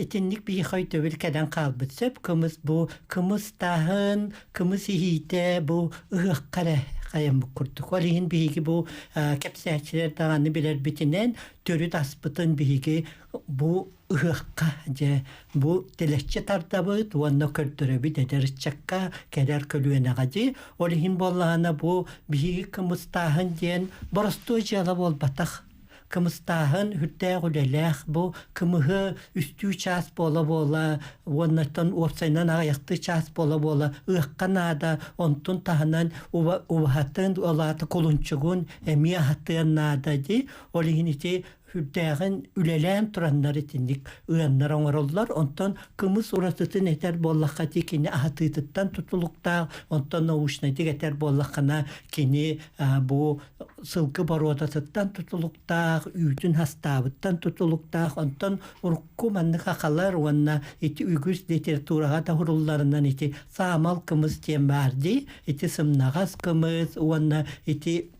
итинник биһиэхэ өйдөбүл кэлэн хаалбыт сөп. Кымыс бу кымыс таһын, кымыс иһиитэ бу ыһыахха эрэ хайаммыт курдук. Ол иһин биһиги бу кэпсээччилэр даҕаны билэрбитинэн төрүт аспытын биһиги бу ыһыахха дьэ бу тэлэччи тардабыт уонна көрдөрөбүт эдэр ыччакка кэлэр көлүөнэҕэ дии ол иһин буоллаҕына бу биһиги кымыстааһын диэн боростуой дьыала буолбатах кымыстааһын үрдээх үлэлээх бу кымыһы үстүү чаас буола-буола уоннаттан уопсайынан аҕыйахтыы чаас буола-буола ыахха наада онтун таһынан убаһатын ол аата кулунчугун эмиэ аһатыан наада дии ол иһин ити сүрдээҕин үлэлээн тураннар итинник ыаннар оҥороллор. Онтон кымыс уратытын этэр буоллахха ти кини аһатыытыттан тутулуктаах, онтон научнайдык этэр буоллаххына кини бу сылгы боруодатыттан тутулуктаах, үүтүн хастаабыттан тутулуктаах. Онтон урукку маннык хахалар уонна ити үгүс литератураҕа да сурулларынан ити саамал кымыс диэн баар дии. Ити сымнаҕас кымыс уонна ити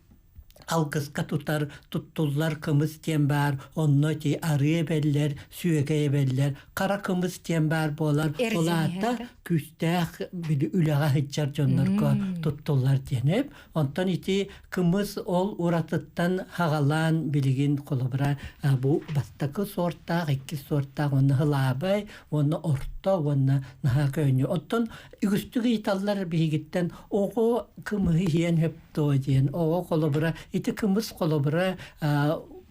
алгыска тутар туттуллар кымыс диэн баар онно ити арыы эбэллэр сүөгэй эбэллэр хара кымыс диэн баар буолар ол аата күүстээх үлэҕэ сылдьар дьоннорго туттуллар диэн эп онтон ити кымыс ол уратыттан хаҕалаан билигин холобура бу бастакы суортаах иккис суортаах уонна һылаабай уонна орто уонна наһаа көөнньү оттон үгүстүк ыйыталлар биһигиттэн оҕо кымыһы иһиэн сөп дуо диэн оҕо холобура ити кымыс холобура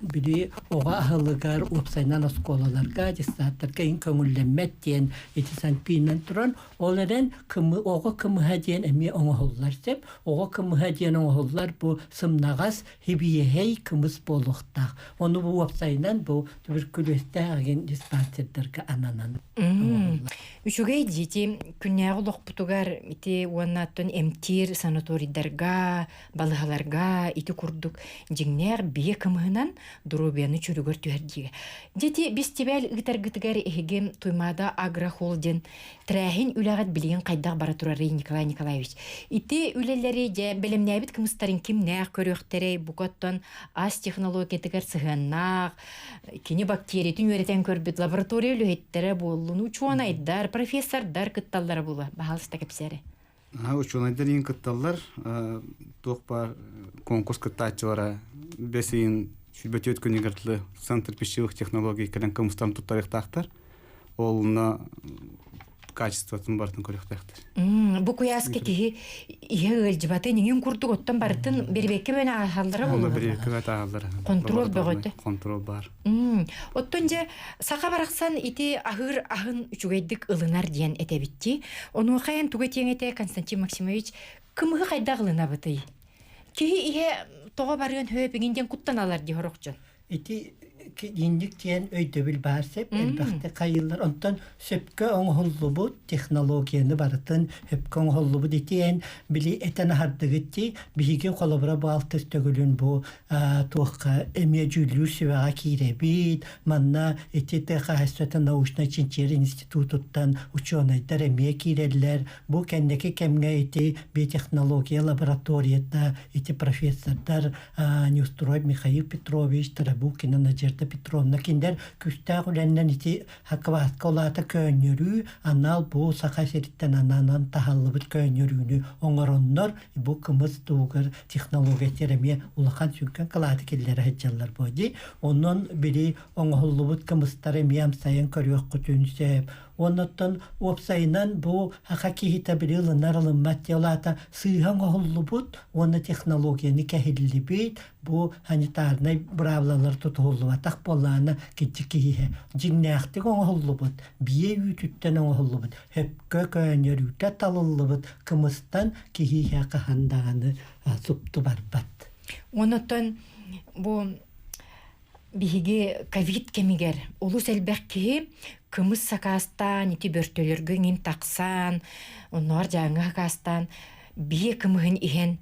били оҕо аһылыгар уопсайынан оскуолаларга дьыссааттарга иҥ көҥүллэммэт диэн ити санпиинэн туран ол эрэн кымы оҕо кымыһа диэн эмиэ оҥоһуллар сөп оҕо кымыһа диэн оҥоһуллар бу сымнаҕас хибиэһэй кымыс буолуохтаах ону бу уопсайынан бу түбүркүлүөстээх игин диспансердарга ананан оҥоһуллар Үчүгэй дьиити күннээҕи олохпутугар ити уонна оттон эмтиир санаторийдарга, балыһаларга ити курдук дьиҥнээх биэ кымыһынан доруобуйаны чөлүгэр түһэрдиигэ. Дьити бистибээл ыытаргытыгар эһиги Туймаада агрохолдинг тэрээһин үлэҕит билигин хайдах бара турарый Николай Николаевич? Ити үлэлэри дьэ бэлэмнээбит кымыстарын кимнээх көрүөхтэрэй, бука оттон ас технологиятыгар сыһыаннаах, кини бактериятын үөрэтэн көрбүт лаборатория үлэһиттэрэ буоллун, учуонайдар, профессордар кытталлара буолуо. Баһаалыста кэпсээри. Учуонайдар иин кытталлар. Туох баар конкурс кыттааччылара бэс ыйын сүүрбэ күнүгэр Центр пищевых технологий кэлэн кымыстан туттарыахтаахтар. Ол онно качествотын барытын көрүөхтээхтэр. Бу куйааска киһи иһэ ыалдьыбатын иҥин курдук оттон барытын бэрибэккэ бэне ааһаллара буолуо. Бэрибэккэ бэт ааһаллара. Контрол бөҕөтө. Контрол баар. Оттон дьэ саха барахсан ити аһыыр аһын үчүгэйдик ылынар диэн этэбитти. Онуоха эн тугу этиэҥ этэ Константин Максимович кымыһы хайдах ылынабытый? Киһи иһэ тоҕо барыан хөп иҥин диэн куттаналар дии сорох дьон. Ити Инник диэн өйдөбүл баар сөп элбэхтик хайыыллар. Онтон сөпкө оҥоһуллубут технологияны барытын сөпкө оҥоһуллубут итиэн били этэн аһардыгыт дии биһиги холобура бу алтыс төгүлүн бу туохха эмиэ дьүүллүүр сүбэҕэ киирэбит манна ити тыа хаһаайыстыбата научнай чинчийэр институтуттан учуонайдар эмиэ киирэллэр бу кэнники кэмҥэ ити биотехнология лабораторията ити профессордар Неустроев Михаил Петрович, Тарабукина Надежда Петровна кинилэр күүстээх үлэннэн ити хакватка улаата көөнньөрүү анал бу Саха сириттэн ананан таһаллыбыт көөнньөрүүнү оҥороннор бу кымыс туһугар технология эмиэ улахан сүҥкэн кылааты киллэрэ сылдьаллар буо дии. Онон били оҥоһуллубут кымыстары эмиэ амсайан көрүөххүтүн сөп. Оннуттан уопсайынан бу саха киһитэ били ылынар ылыммат дьыалата сыыһа оҥоһуллубут уонна технологияны кэһиллибит бу санитарнай быраабылалар тутуһуллубатах буоллаҕына киччи киһиһэ дьиҥнээхтик оҥоһуллубут биэ үүтүттэн оҥоһуллубут сөпкө көөнньөрүүтэ талыллыбыт кымыстан киһиһэ хаһан даҕаны супту барбат. Онуттан бу биһиги ковид кэмигэр олус элбэх киһи кымыс сакаастаан ити бөртөлөргө иҥин тахсан оннооҕор дьааҥы сакаастаан биэ кымыһын иһэн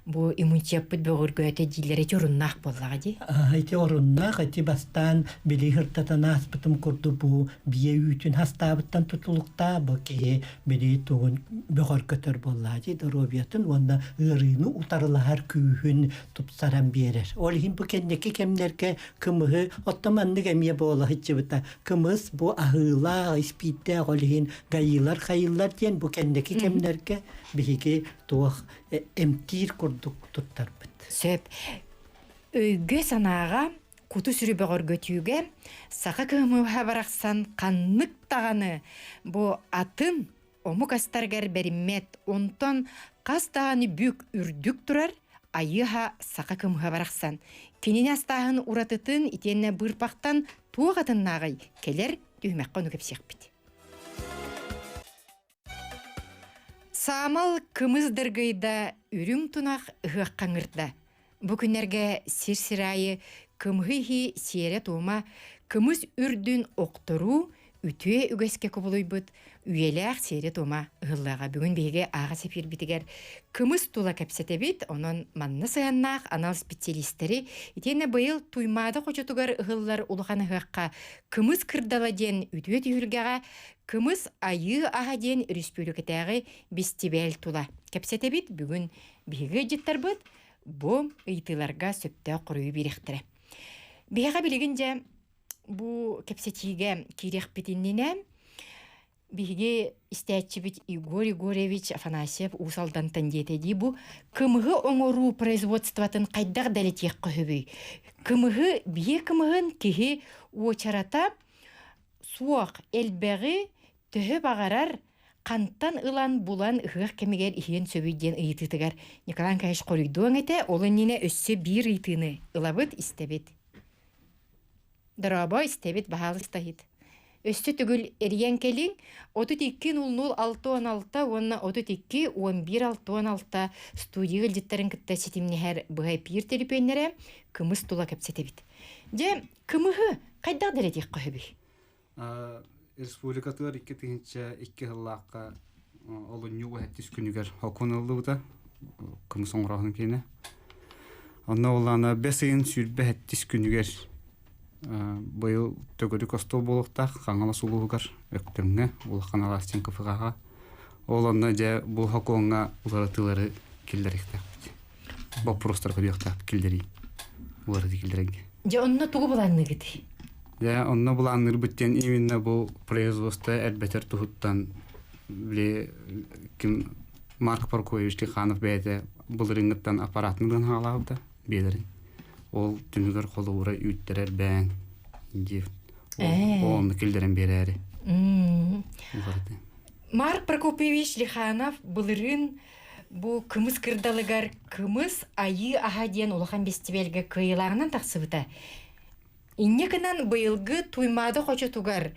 бу иммунитеппыт бөҕөргөөтө дииллэр ити оруннаах буоллаҕа дии. Ити оруннаах, ити бастаан били сырдатан ааспытым курдук бу биэ үүтүн хастаабыттан тутулуктаах бу киһи били тугун бөҕөргөтөр буоллаҕа дии доруобуйатын уонна ыарыыны утарылаһар күүһүн тупсаран биэрэр. Ол иһин бу кэнники кэмнэргэ кымыһы оттон маннык эмиэ буола сылдьыбыта. Кымыс бу аһыылаах, испиирдээх ол иһин гайыылар хайыылар диэн бу кэнники кэмнэргэ биһиги туох эмтиир курдук туттарбыт. Сөп. Өйгө-санааҕа куту-сүрү бөҕөргөтүүгэ саха кыһымыһа барахсан ханнык даҕаны бу атын омук астарыгар бэриммэт, онтон хас даҕаны бүк үрдүк турар айыыһа саха кымыһа барахсан. Кинини астааһын уратытын итиэннэ быырпахтан туох атыннааҕый кэлэр түһүмэххэ ону кэпсиэхпит. Саамал кымыс дыргыйда, үрүҥ тунах ыһыахха ыҥырда. Бу күннэргэ сир-сир аайы кымыһы иһии сиэрэ-туома, кымыс үрдүн охторуу үтүө үгэскэ кубулуйбут үйэлээх сиэрэ-туома ыһыллыаҕа. Бүгүн биһиги ааҕа эфирбитигэр кымыс тула кэпсэтэбит, онон манна сыһыаннаах анал специалистэри итиэннэ быйыл Туймаада хочотугар ыһыллар улахан ыһыахха Кымыс кырдала диэн үтүө түһүлгэҕэ Кымыс айыы аһа диэн өрөспүүбүлүкэтээҕи бэстибээл тула кэпсэтэбит. Бүгүн биһиги ыалдьыттарбыт бу ыйытыыларга сөптөөх хоруйу биэриэхтэрэ. Биһиэхэ билигин дьэ бу кэпсэтиигэ киириэхпит иннинэ биһиги истээччибит Егор Егорьевич Афанасьев Уус Алдантан диэтэ дии бу кымыһы оҥоруу производствотын хайдах дэлэтиэххэ сөбүй? Кымыһы биэ кымыһын киһи уочарата суох элбэҕи төһө баҕарар хантан ылан булан ыһыах кэмигэр иһиэн сөбүй диэн ыйытыытыгар Николай Николаевич хоруйдуоҥ этэ, ол иннинэ өссө биир ыйытыыны ылабыт, истэбит. Дорообо, истэбит, баһаалыста иһит. Өссө төгүл эрийэн кэлиҥ, 32 00 66 уонна 32 11 66 студия ыалдьыттарын кытта ситимнэһэр быһа эпиир төлөпүөннэрэ кымыс тула кэпсэтэбит. Дьэ, кымыһы хайдах дэлэтиэххэ сөбүй? Республикатыгар 2002 сыллаахха олунньу уһэттис күнүгэр хокун ыллыбыта кымыс оҥороһун киинэ. Онно улаана бэс ыйын 27 күнүгэр быйыл төгүрүк остуол буолуохтаах Хаҥалас улууһугар Өктөмҥө Улахан Алаас КФХ-ҕа. Ол онно дьэ бу хокуоҥҥа уларытыылары киллэриэхтээхпит. Боппуруостары көрүөхтээхпит киллэрии. Уларытыы киллэрэргэ. Дьэ онно тугу былаанныыгытый? Дьэ онно былаанныырбыт диэн именно бу производство элбэтэр туһуттан били ким Марк Прокоевич Тиханов бэйэтэ былырыыҥҥыттан аппараатын ылан хаалаабыта биэлэрин. Ол түмүгэр холобура үүттэрэр бээн диир. Ол онно киллэрэн биэрээри. Марк Прокопьевич Лиханов былырыын бу кымыс кырдалыгар кымыс айыы аһа диэн улахан бэстибээлгэ кыайыылааҕынан тахсыбыта. Инньэ гынан быйылгы Туймаада хочотугар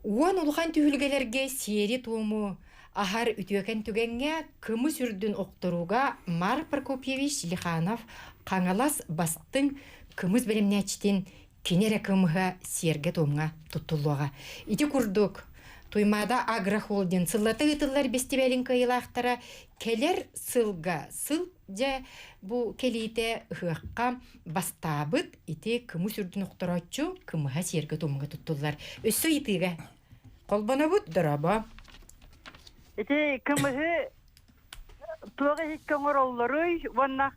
уон улахан түһүлгэлэргэ сиэри-туому аһар үтүөкэн түгэҥҥэ кымыс үрдүн охторууга Марк Прокопьевич Лиханов Хаҥалас бастыҥ кымыс бэлэмнээччитин Кини эрэ кымыһа сиэргэ-туомҥа туттуллуоҕа. Ити курдук, Туймаада агрохолдинг сыллата ыытыллар бэстибээлин кыайыылаахтара кэлэр сылга сыл дьэ бу кэлиитэ ыһыахха бастаабыт ити кымыс үрдүн охторооччу кымыһа сиэргэ-туомҥа туттуллар. Өссө ыйытыыга холбонобут дорообо. Ити кымыһы туох иһиккэ оҥороллоруй уонна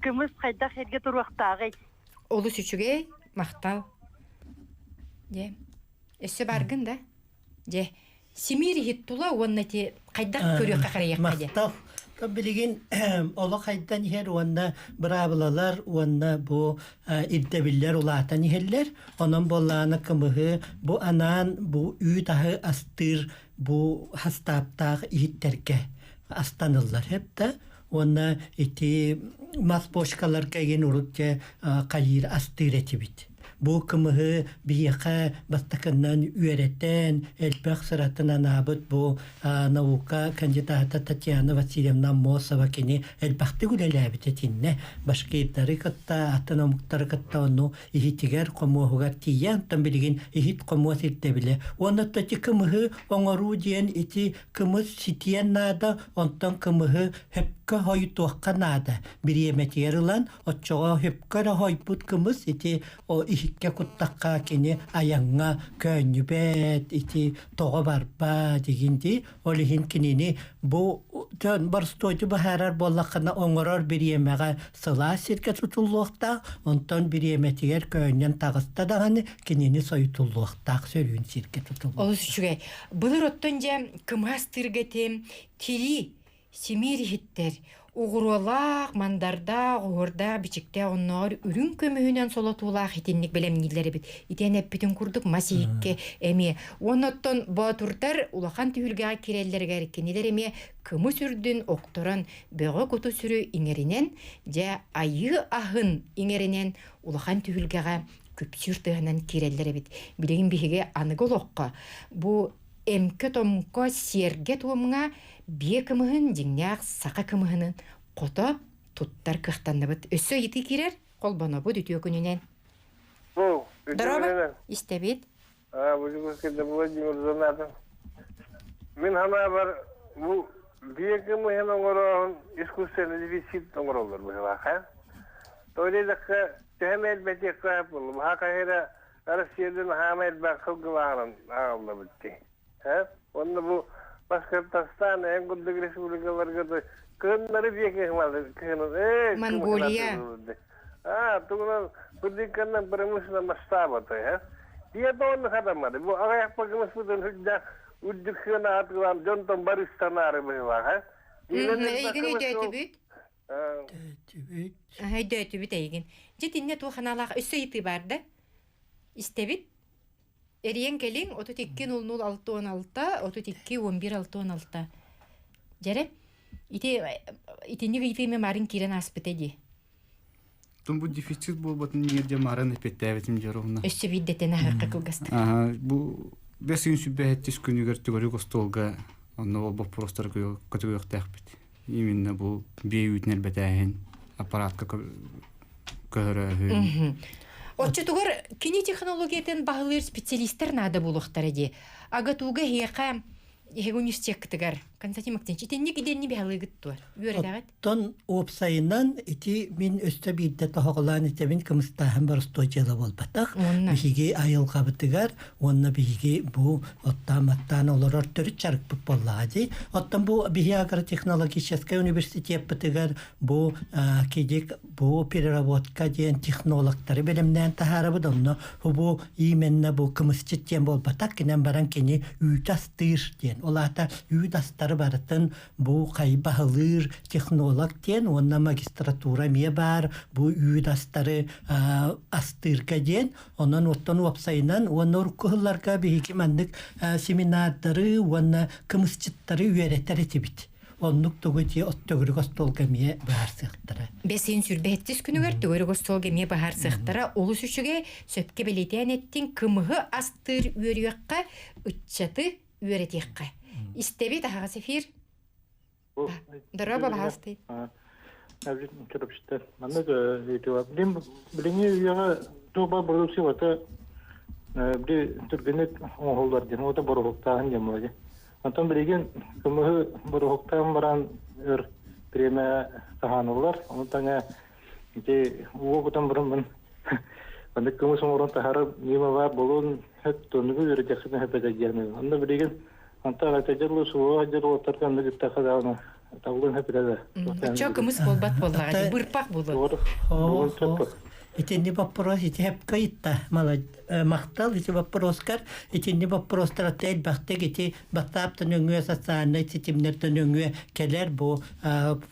кымыс хайдах сиргэ туруохтааҕый? Олус үчүгэй, махтал. Дьэ, өссө бааргын да? Дьэ, симиир иһит тула уонна ити хайдах көрүөххэ харайыахха дьэ? Махтал. Билигин олох хайдан иһэр уонна быраабылалар уонна бу ирдэбиллэр улаатан иһэллэр. Онон буоллаҕына кымыһы бу анаан бу үүт аһы астыыр бу хастааптаах иһиттэргэ астаныллар сөп да уонна ити мас бочкаларга игин урут дьэ хайыыр астыыр этибит. Бу кымыһы биһиэхэ бастакыннан үөрэтэн, элбэх сыратын анаабыт бу наука кандидата Татьяна Васильевна Аммосова кини элбэхтик үлэлээбит итиннэ башкирдары кытта, атын омуктары кытта ону иһитигэр хомуоһугар тиийэн, оттон билигин иһит хомуос ирдэбилэ. Уонна ити кымыһы оҥоруу диэн ити кымыс ситиэн наада, онтон кымыһы хөпкө хойутуохха наада. Бириэмэтигэр ылан, оччоҕо хөпкө эрэ хойбут кымыс ити о иһиккэ куттахха кини айаҥҥа көөнньүбэт, ити тоҕо барба дигин дии. Ол иһин кинини бу дьон боростуойду быһаарар буоллаххына оҥорор бириэмэҕэ сылаас сиргэ тутуллуохтаах, онтон бириэмэтигэр көөнньөн таҕыста даҕаны кинини сойутуллуохтаах сөрүүн сиргэ тутуллуохтаах. Олус үчүгэй. Былыр оттон дьэ кымаас тыыргэтим тирии симиир иһиттэр уҕуруолаах, мандардаах, оһуордаах, бичиктээх оннооҕор үрүҥ көмүһүнэн солотуулаах итинник бэлэмнииллэр эбит. Итиэн эппитин курдук мас иһиккэ эмиэ. Уонна оттон боотурдар улахан түһүлгэҕэ киирэллэригэр кинилэр эмиэ кымыс үрдүн охторон бөҕө куту сүрү иҥэринэн, дьэ айыы аһын иҥэринэн улахан түһүлгэҕэ күпсүүр тыаһынан киирэллэр эбит. Билигин биһиги аныгы олоххо бу эмкэ-томко, сиэргэ-туомҥа биэ кымыһын дьиҥнээх саха кымыһынын хото туттар кыахтанныбыт. Өссө ыйытыы киирэр, холбонобут үтүө күнүнэн. Бу, үтүө Дорообо, күнүнэн. истэбит. А, бу Владимир Занатов. Мин ханаабар бу биэ кымыһын оҥорооһун искусственный дефицит оҥороллор быһыылаах, э? Тоҕо диэтэххэ, төһө эмэ элбэтиэххэ буолла. Баһа хайа Россиядан хаама элбэх сылгылааҕынан ааҕыллабыт дии. Э? Уонна бу Башкортостан эн курдук республикаларга да кыһыннары биэки кыһынын э Монголия. А, тугунан курдикканнан промышленно масштаба то, э? Тие тоонну хатаммады. Бу аҕайах кымыспытын үрдэх үрдүк сыана атыылаан дьонтон барыстанаары быһыылаах, э? Эйигин өйдөөтүбүт. Өйдөөтүбүт. Өйдөөтүбүт эйигин. Дьэ итиннэ туох аналаах өссө ыйытыы баар да? Истэбит. Эрийэн кэлиҥ 32 00 66 32 11 66. Дьэрэ, ити итинник ыйытыыны марын киирэн ааспыта дии. Тум бу дефицит буолбатын иҥэр дьэ марын эппиэттээбитим дьоруһуна. Өссө биирдэтэн аһыахха кылгастык. Аха, бу бэс күн сүбэһэттис күнүгэр төгүрүк остуолга онно ол боппуруостары көтөгүөхтээхпит. Именно бу биэ үүтүн элбэтээһин, аппаратка көһөрөөһүн. Оччотугар кини технологиятын баһылыыр специалистер наада буолуохтара дии. АГАТУга эһиэхэ эһиги университеккытыгар Константин Максимович итинник идэнни баһылыыгыт дуо? Үөрэтэҕит? Оттон уопсайынан ити мин өссө биирдэ тоһоҕолоон этэбин кымыстааһын боростуой дьыала буолбатах. Биһиги айылҕабытыгар уонна биһиги бу оттоон-маттаан олорор төрүт дьарыкпыт буоллаҕа дии. Оттон бу биһиги агротехнологическай университеппытыгар бу кидик бу переработка диэн технологтары бэлэмнээн таһаарабыт. Онно бу именно бу кымысчыт диэн буолбатах, кинэн баран кини үүт астыыр диэн. Ол аата үүт астары барытын бу хайбаһылыыр технолог диэн уонна магистратура эмиэ баар бу үүт астары астыырга диэн онон оттон уопсайынан уонна урукку сылларга биһиги маннык семинардары уонна кымысчыттары үөрэтэр этибит оннук тугу ити төгүрүк остуолга эмиэ быһаарсыахтара. Бэсиин сүүрбэһиттис күнүгэр төгүрүк остуолга эмиэ быһаарсыахтара олус үчүгэй сөпкө бэлиэтээн эттиҥ кымыһы астыыр үөрүйэххэ ыччаты үөрэтиэххэ. Истэбит аһаҕас эфир. Дорообо баһаастый. Маннык билиҥҥи үйэҕэ Туба продукция бата били түргэнник оҥоһуллар диэн, ота бороһуктааһын диэн буолар. Онтон билигин кымыһы бороһуктаан баран өр бириэмэ таһааныллар. Ону таҥа ити уу кутан баран маннык кымыс оҥорон таһаарар ньыма баар буолуон сөп, тоннугу үөрэтиэххитин сөп этэ диэн. Онно билигин онтон атадьыл суоҕа дьыл уоттарга оннук иттахха даҕаны табылын сөп этэ да. Оччо кымыс буолбат буоллаҕа дии, бырпах буолуо. Буолуон сөп. Итинни вопрос ити хепка итта махтал ити вопроскар итинни вопростар элбэхтик ити батаптан өҥүө социальнай ситимнэртэн өҥүө кэлэр бу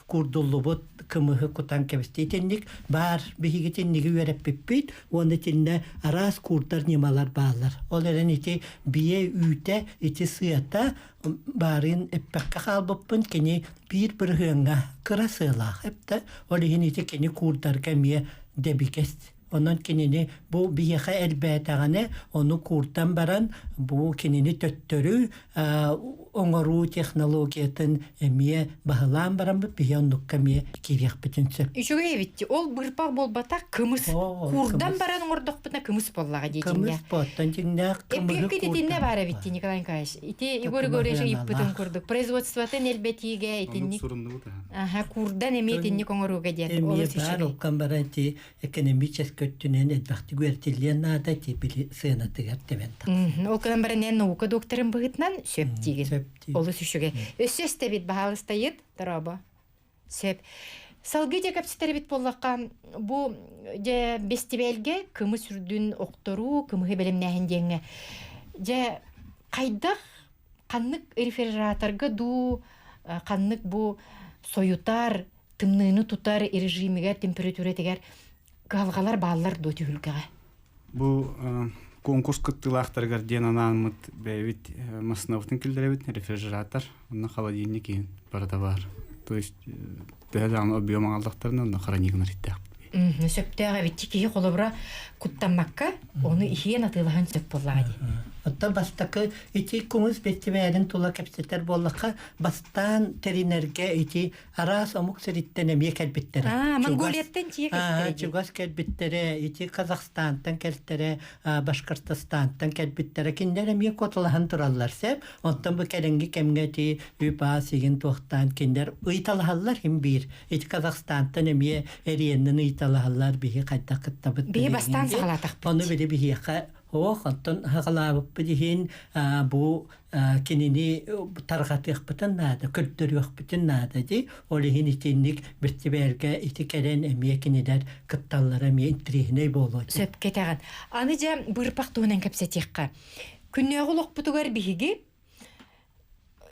курдуллубут кымыһы кутан кэбисти итинник баар биһиги итинниги үөрэппиппит уонна итиннэ араас курдар ньымалар бааллар ол эрэн ити бие үүтэ ити сыата баарыын эппэккэ хаалбыппын кини биир бырыһыаҥҥа кыра сыалаах эптэ ол иһин ити кини куурдарга эмиэ дэбигэс Онон кинини бу биһиэхэ элбээтэҕинэ, ону куурдан баран, бу кинини төттөрү оҥоруу технологиятын эмиэ баһылаан бараммыт биһи оннукка эмиэ киириэхпитин сөп. Үчүгэй эбит. Ол бырпах буолбатах, кымыс. Куурдан баран оҥордохпутуна кымыс буоллаҕа дии Кымыс буоттан дьиҥнээх кымыһы Эппиэккит итиннэ баар эбит Николай Николаевич. Ити Егор Егорович ыйыппытын курдук производствотын элбэтиигэ итинник Аха, куурдан эмиэ итинник оҥорууга диэн. Эмиэ баар олкан баран ити экономическай өттүнэн элбэхтик үөрэтиллиэн наада ити били сыанатыгар тэбэн тахсар. Ол гынан баран эн наука докторын быһыытынан сөп диигин. Олус үчүгэй. Өссө истэбит баһаалыстайыт, дорообо. Сөп. Салгыы дьэ кэпсэтэрбит буоллахха, бу дьэ бэстибээлгэ кымыс үрдүн охторуу, кымыһы бэлэмнээһин диэҥҥэ дьэ хайдах ханнык рефрижераторга дуу, ханнык бу сойутар, тымныыны тутар режимигэр, температуратыгар кыһалҕалар бааллар дуо түһүлгэҕэ? Бу конкурс кыттыылаахтарыгар диэн анааммыт бэйэбит массыынабытын киллэрэбит, рефрижератор, онно холодильник иһин барыта баар. То есть төһө даҕаны объем аҕаллахтарына онно хранить гынар иттээхпит. Сөптөөх эбит киһи холобура куттаммакка ону иһиэн атыылаһан сөп буоллаҕа дии. Оттон бастакы ити кумус бэстибээлин тула кэпсэтэр буоллахха, бастаан тэринэргэ ити араас омук сириттэн эмиэ кэлбиттэрэ. Монголияттан тиийэ кэлбиттэрэ. Чугас кэлбиттэрэ, ити Казахстантан кэлтэрэ, Башкортостантан кэлбиттэрэ. Кинилэр эмиэ куоталаһан тураллар сөп. Оттон бу кэлиҥҥи кэмҥэ ити үп-аас игин туохтаан кинилэр ыйыталаһаллар иһин биир. Ити Казахстантан эмиэ эриэннэн ыйыталаһаллар биһи хайдах кыттабыт. Биһи бастаан саҕалаатахпыт. Ону били биһиэхэ Ох, оттон хаҕалаабыппыт иһин бу кинини тарҕатыахпытын наада, көрдөрүөхпүтүн наада дии. Ол иһин итинник бэстибээлгэ ити кэлэн эмиэ кинилэр кытталлара эмиэ интэриэһинэй буолуо. Сөпкө этэҕин. Аны дьэ быырпах туһунан кэпсэтиэххэ. Күннээҕи олохпутугар биһиги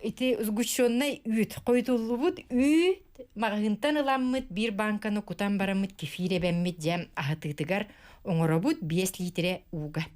ити сгущеннай үүт, хойутуллубут үүт маҕаһыынтан ыламмыт биир бааҥканы кутан бараммыт кефир эбэммит дьэ аһатыытыгар оҥоробут 5 литрэ ууга.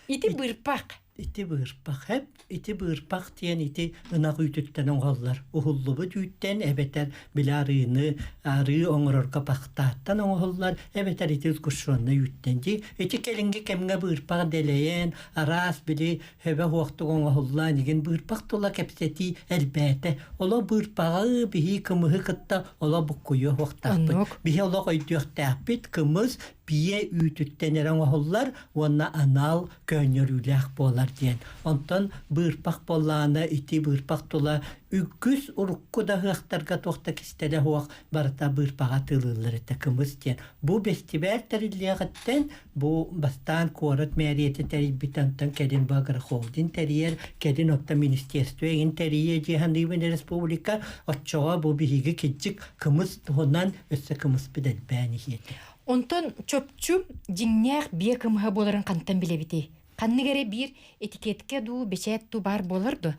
Ити быырпах. Ити быырпах эп, ити быырпах диэн ити ынах үүтүттэн оҥоһуллар. Уһуллубут үүттэн эбэтэр били арыыны арыы оҥорорго пахтааттан оҥоһуллар, эбэтэр ити сгущеннай үүттэн дии. Ити кэлиҥҥи кэмҥэ быырпах дэлэйэн, араас били хөбө хуохтук оҥоһуллаан игин быырпах тула кэпсэтии элбээтэ. Оло быырпаҕы биһи кымыһы кытта оло буккуйуо хуохтаахпыт. Биһи олох өйдүөхтээхпит кымыс бие үүтүттэн эрэ оҥоһуллар уонна анал көөнньөрүүлээх буолар диэн. Онтон быырпах буоллаҕына ити быырпах тула үгүс урукку да ыһыахтарга туох да кистэлэ суох барыта быырпаҕа атыылыыллар этэ кымыс диэн. Бу бэстибээл тэриллиэҕиттэн бу бастаан куорат мээрийэтэ тэрийбит онтон кэлин бу агрохолдинг тэрийэр, кэлин оттон министерство эҥин тэрийиэ дии саныыбын республика оччоҕо бу биһиги кирдьик кымыс туһунан өссө кымыспыт элбээн иһиэ этэ. Онтон чопчу дьиҥнээх биэ кымыһа буоларын хантан билэбитий? Ханнык эрэ биир этикетка дуу, бэчээт дуу баар буолар дуо?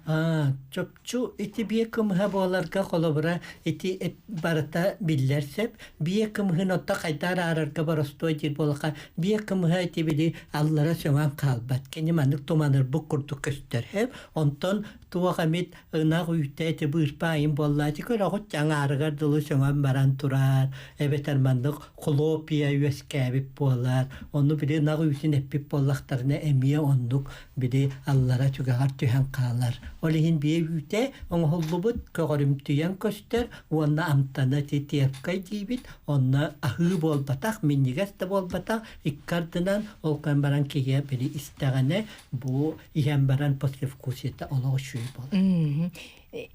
Чопчу ити биэ кымыһа буоларга холобура ити барыта биллэр сөп. Биэ кымыһын отто хайда араарарга боростуой диир буолаха биэ кымыһа ити били аллара сөҥөн хаалбат. Кини маннык туманырбыт курдук көстөр. Онтон туох эмит ынах үүтэ ити быырпаайын буоллаати көрөҕүт аҥаарыгар дылы сөҥөн баран турар эбэтэр маннык хлопья үөскээбит буолар ону били ынах үүтүн эппит буоллахтарына эмиэ оннук били аллара түгэҕэр түһэн хаалар ол иһин биэ үүтэ оҥоһуллубут көҕөрүмтүйэн көстөр уонна амтана ити терпкай диибит онно аһыы буолбатах минньигэс да буолбатах икки ардынан ол кэн баран киһи били истэҕинэ бу иһэн баран послевкусиета олох үчүгэй буолар.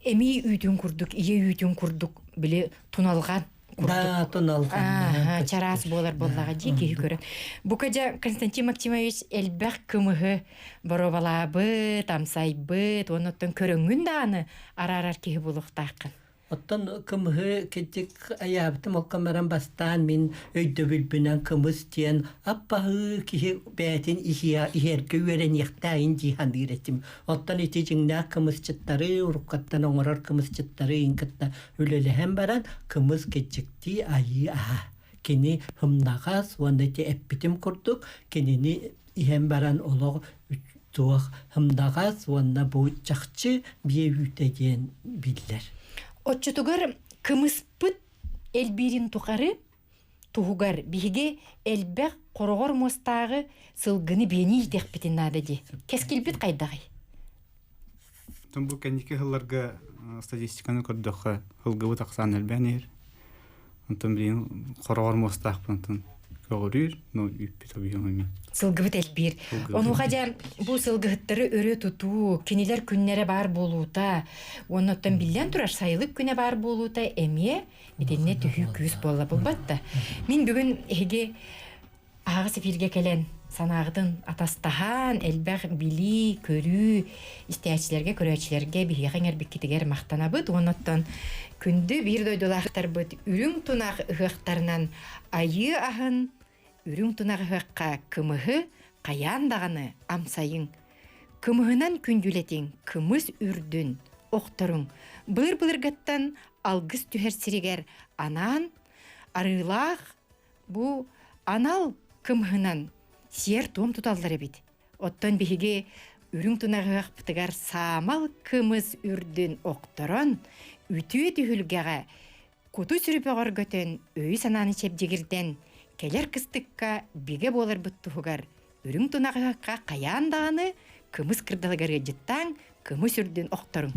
Эмиий үүтүн курдук, ийэ үүтүн курдук били туналҕан Да, туналҕан. Чараас буолар буоллаҕа дии киһи көрөн. Бука дьэ Константин Максимович элбэх кымыһы боруобалаабыт, амсайбыт, уонна оттон көрөҥҥүн даҕаны араарар киһи буолуохтааххын. Оттон кымыһы кырдьык айаабытым ол баран бастаан мин өйдөбүлбүнэн кымыс диэн аппаһыы киһи бэйэтин иһэргэ үөрэниэхтээҕин дии саныыр этим. Оттон ити дьиҥнээх кымысчыттары, уруккаттан оҥорор кымысчыттары иин кытта үлэлэһэн баран кымыс кырдьыктыы айыы аһа. Кини һымнаҕас уонна ити эппитим курдук кинини иһэн баран олох туох һымнаҕас уонна бу чахчы биэ үүтэ диэн биллэр. Оччотугар кымыспыт элбиирин тухары туһугар биһиги элбэх хороҕор муостааҕы сылгыны биэни иитэхпитин наада дии. Кэскилбит хайдаҕый? Бу кэнники сылларга статистиканы көрдөххө, сылгыбыт ахсаан элбээн иһэр. Онтон билигин хороҕор муостаахпын онтон көҕүрүүр, но үүппүт объем эмиэ. Сылгыбыт элбиир. Онуоха дьэ бу сылгыһыттары өрө тутуу, кинилэр күннэрэ баар буолуута, уонна оттон биллэн турар сайылык күнэ баар буолуута эмиэ итиннэ түһүү күүс буолла булбат да. Мин бүгүн эһиги Аһаҕас эфиргэ кэлэн санааҕытын атастаһан, элбэх билии, көрүү истээччилэргэ, көрөөччүлэргэ биһиэхэ иҥэрбиккитигэр махтанабыт. Уонна оттон күндү биир дойдулаахтарбыт үрүҥ тунах ыһыахтарынан айыы аһын, үрүҥ тунах ыһыахха кымыһы хайаан даҕаны амсайыҥ. Кымыһынан күндүлэтиҥ, кымыс үрдүн охторуҥ. Былыр-былыргаттан алгыс түһэр сиригэр анаан арыылаах Бу анал кымыһынан сиэр-туом туталлар эбит. Оттон биһиги үрүҥ тунаҕыахпытыгар саамал кымыс үрдүн охторон, үтүө түһүлгэҕэ куту сүрү бөҕөргөтөн, өйү-санааны чэбдигирдэн, кэлэр кыстыкка бигэ буоларбыт туһугар үрүҥ тунаҕыахха хайаан даҕаны кымыс кырдалыгар ыалдьыттааҥ, кымыс үрдүн охторуҥ.